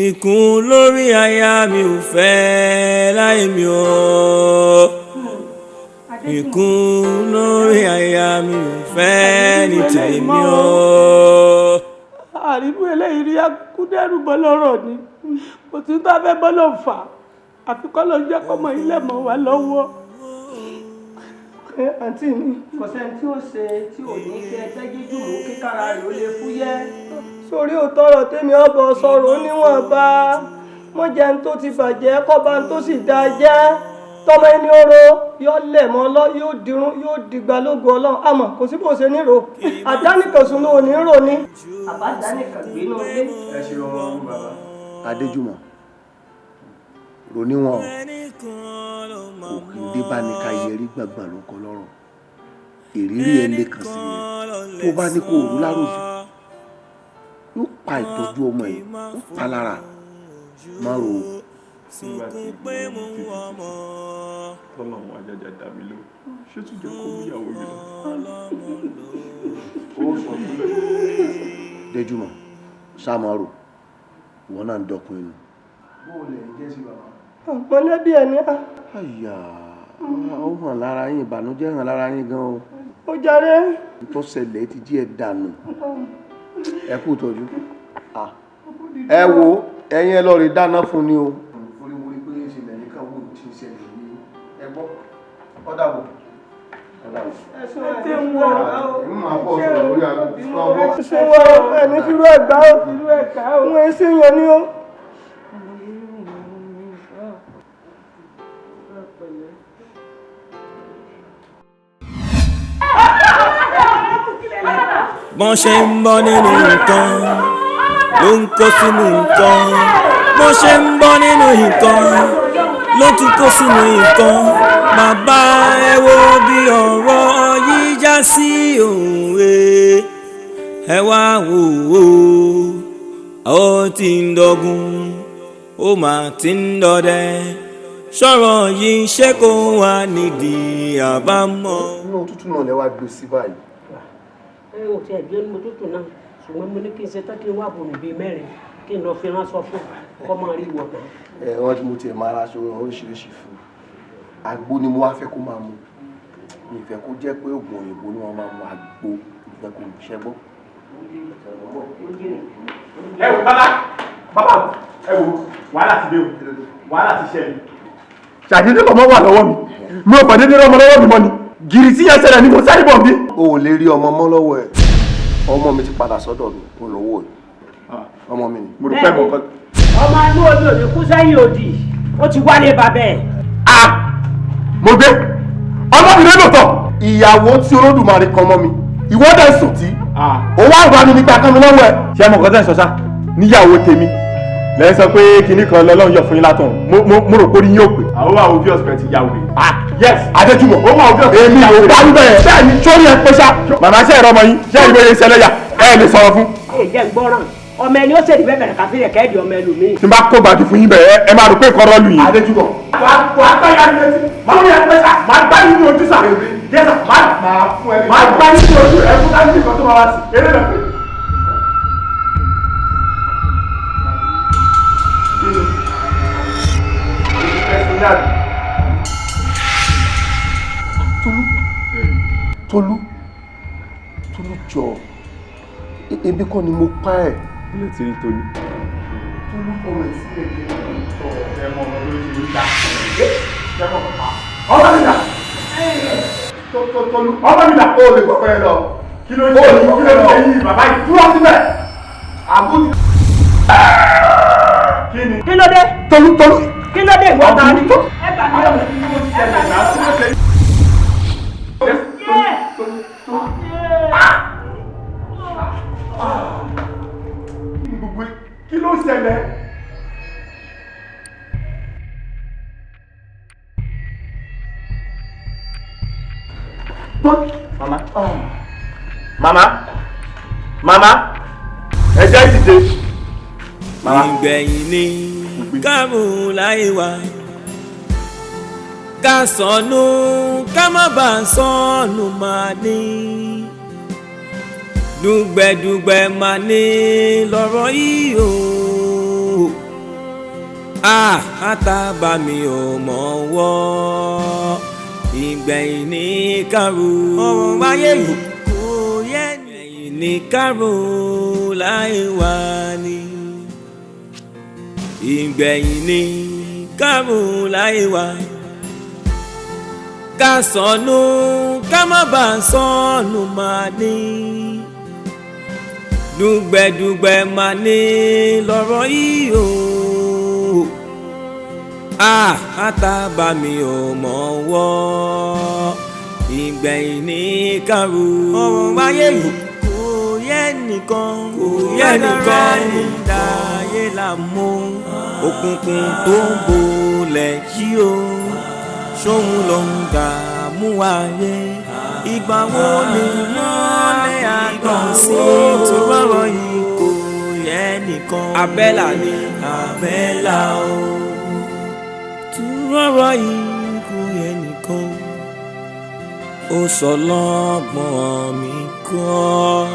Ìkún lórí aya, mi ò fẹ́ láì mi o. Ìkún lórí aya, mi ò fẹ́ ní tèmi o. Àríwú eléyìí rí akúdẹ́rù bọ́ lọ́rọ̀ ni kò tí tó fẹ́ bọ́ ló fà á, àfi kọ́ ló ń jẹ́ kọ́mọ ilé mọ́ wa lọ́wọ́. Àǹtí mi. Kò sẹ́ni tí ó ṣe tí ò ní kí ẹgbẹ́ jíjù mú kíkára rẹ̀ ó lè fúyẹ́. Sórí òtọ́rọ̀ tèmi ọ̀bọ̀ sọ̀rọ̀ níwọ̀nba. Mọ̀jẹ̀ ń tó ti bàjẹ́ kọ́ba ń tó sì dáa jẹ́. Tọmọ ẹni oró yóò lẹ̀ mọ́ lọ yóò dirun yóò dìgbà lógo Ọlọ́run, àmọ́ kò sí bó ṣe ní ro àdánìkànsùn ló ní rò ní. Àbádánìkàn gbénú ilé. Ẹ ṣe ọmọ bàbá. Adéjùmọ̀, roníwọ̀n òkè dé bá ní ká yẹrí gbàgbà ló kọ lọ́rọ̀. Ìrírí ẹ lè kàn sí yẹn tó bá ní kó rú láròjù yóò pa ìtọ́jú ọmọ yìí, ó pa lára má ro. Nígbà tí mo ti fi tọ́lọ̀ wọn ajájà dà mí ló ṣé tún jẹ́ kó múyàwó mi lọ. Ó sọ fúnlẹ̀. Déjúmọ̀, sáàmọ́rò, ìwọ náà ń dọkun inú. Bó o lè jẹ́ sí bàbá. Mọ̀lẹ́bí ẹ̀ ní. Àyà, ó hàn lára yín, ìbànújẹ́ hàn lára yín gan o. Ó jàre. Tó ṣẹlẹ̀ ti jí ẹ dànù. Ẹ kú ìtọ́jú. Ẹ wo ẹ̀yin ẹ lọ rí dáná fún ni o. Orí mo rí pé ṣe lẹ́yìn kan wò tí ń ṣẹlẹ̀ ní ẹ gbọ́. Ó dàbọ̀. Ṣé wọn ẹni fírú ẹgbàá o? Wọn ṣe yàn ni o. Bọ́n ṣe ń bọ́ nínú nǹkan ló ń kó sínú nǹkan, bọ́n ṣe ń bọ́ nínú nǹkan ló tún kó sínú nǹkan. Bàbá ẹ wo bí ọ̀rọ̀ yìí já sí òwe, ẹ wá wò ó, ó ti ń dọ̀gún, ó mà ti ń dọdẹ. Sọ̀rọ̀ yìí ṣé kò wá nídìí àbámọ̀. Inú òtútù náà lẹ wá gbé sí báyìí. Ẹ ò tiẹ̀ gbé nínú òtútù náà, ṣùgbọ́n mo ní kí n ṣe tán kí n wá bòmí bíi mẹ́rin kí n lọ fi ránṣọ fún kọ́ máa rí wọ̀ tán. Ẹ wọ́n ti mo tiẹ̀ máa raṣọ oríṣiríṣi fún un. Àgbo ni mo wá fẹ́ kó máa mu. Mi fẹ́ kó jẹ́ pé oògùn òyìnbó ni wọ́n máa mu, àgbo mi fẹ́ kó mu ṣẹ́gbọ́. Ẹ wo bàbá, bàbá ẹ wo wàhálà ti dé o, wàhálà ti ṣẹlẹ̀. Ṣàdédé lọmọ wà lọ́wọ́ mi, mi ò pàdé dé ọmọ lọ́wọ́ mi mọ́ ni. Gìrì tí yẹn ṣẹlẹ̀ ni mo sáré bọ̀ bí. O ò lè rí ọmọ mọ́ lọ́wọ́ ẹ̀. Ọmọ mi ti padà sọ́dọ̀ mi, mo lọ́wọ́ ẹ̀. Ọmọ mi ni. Mo rò pé mo kọ́. Ọmọ inú omi ò ní kú sẹ́yìn òdì, ó ti wálé bàbá ẹ̀. Mo gbé ọmọ mi lé lòótọ́. Ìyàwó tí Olódùmarè kan mọ́ mi, ìwọ dẹ̀ sùn tí. Ó wá ìwà mi nígbà kan mi lọ́wọ́ ẹ̀. Ṣé mo kọ́ tẹ́ ń sọ sá? Níyàwó tèmi lẹ́yìn sọ pé kinní kan lọ́lọ́run yọ fún yín látọ̀run, mo rò pé orí yín ò pé. Àwọn wà obvious pẹ̀ ti ya wèrè. Yes, Adéjùmọ̀, ó wà obvious pẹ̀ ti ya wèrè. Èmi ò bá wíbẹ̀ yẹn. Bẹ́ẹ̀ni, sórí ẹ pé ṣá. Màmá ṣe ẹ̀rọ ọmọ yín, ṣé ìwé yẹn ṣẹlẹ̀ yà, ẹ lè sọ̀rọ̀ fún. Ẹ jẹ́ gbọ́ràn, ọmọ ẹni ó ṣèlú bẹ́ẹ̀ bẹ̀rẹ̀ káfíńrẹ̀ kẹ́ẹ̀dì ọmọ ẹlòmíì. Tí n bá kó gbàdú fún yín bẹ́ẹ̀, ẹ máa rò pé nǹkan rọ́ọ̀lù yín. Adéjùmọ̀. Wà á gbá yàrá létí, máa ń yẹ pé sá, máa gbá yín ní ojú sá. Yes, máa gbá yín ní ojú, ẹ fún dání nìkan tó máa wá sí. Eré lọ pé. Tolú, Tolú jọ, ebi kọ́ ni mo pa ẹ̀. Ilé ti rí Tolú. Tolú fọmọ ẹ̀ sílẹ̀ kí n tọ̀. Ẹ mọ ọmọ tó ń ṣe níta. Ọmọ mi dà. Tolú, ọmọ mi dà. O lè gbọ́ pẹ́ lọ. Kí ló ń ṣe yìí? Kí ló ń ṣe yìí? Bàbá yìí dúró síbẹ̀. Àbúrò. Kí ni? Kí ló dé? Tolú, Tolú. Kí ló dé ìwọ ta ni? Ẹ gbà mí lọ. Ẹ gbà mí lọ. Kí ló ṣẹlẹ̀? Mama. Mama. Mama. Ẹ jẹ́ ìdíje. Ìgbẹ̀yìn ni káàmù láyé wa, ká sọnù ká má bà sọnù máa ní, dùgbẹ̀dùgbẹ̀ máa ní lọ́rọ̀ yìí o. Àtàbà mi ò mọ̀ wọ́, ìgbẹ̀yìn ní kárò ọ̀rọ̀ wáyé yìí kò yẹ ìgbẹ̀yìn ní kárò láyé wa ni. Ìgbẹ̀yìn ní kárò láyé wa, Ká sọnù ká má bà sọnù máa ní. Dùgbẹ̀dùgbẹ̀ máa ní lọ́rọ̀ yìí o. Àtàbà mi ò mọ̀ wọ́. Ìgbẹ̀yìn ní kàrú. Ọ̀rọ̀ ayé yìí kò yẹ nìkan. Kò yẹ nìkan. Dáyé là mú. Òkùnkùn tó ń bolẹ̀ yí o. Ṣóun ló ń dààmú ayé. Ìgbà wo ni mọ́lẹ̀ àgbọ̀n sí? Tó rọrọ̀ yìí kò yẹ nìkan. Abẹ́là ni abẹ́là o. Tó rọrọ̀ yìí kò yẹ nìkan. Ó sọ lọ́gbọ̀n mi kọ́.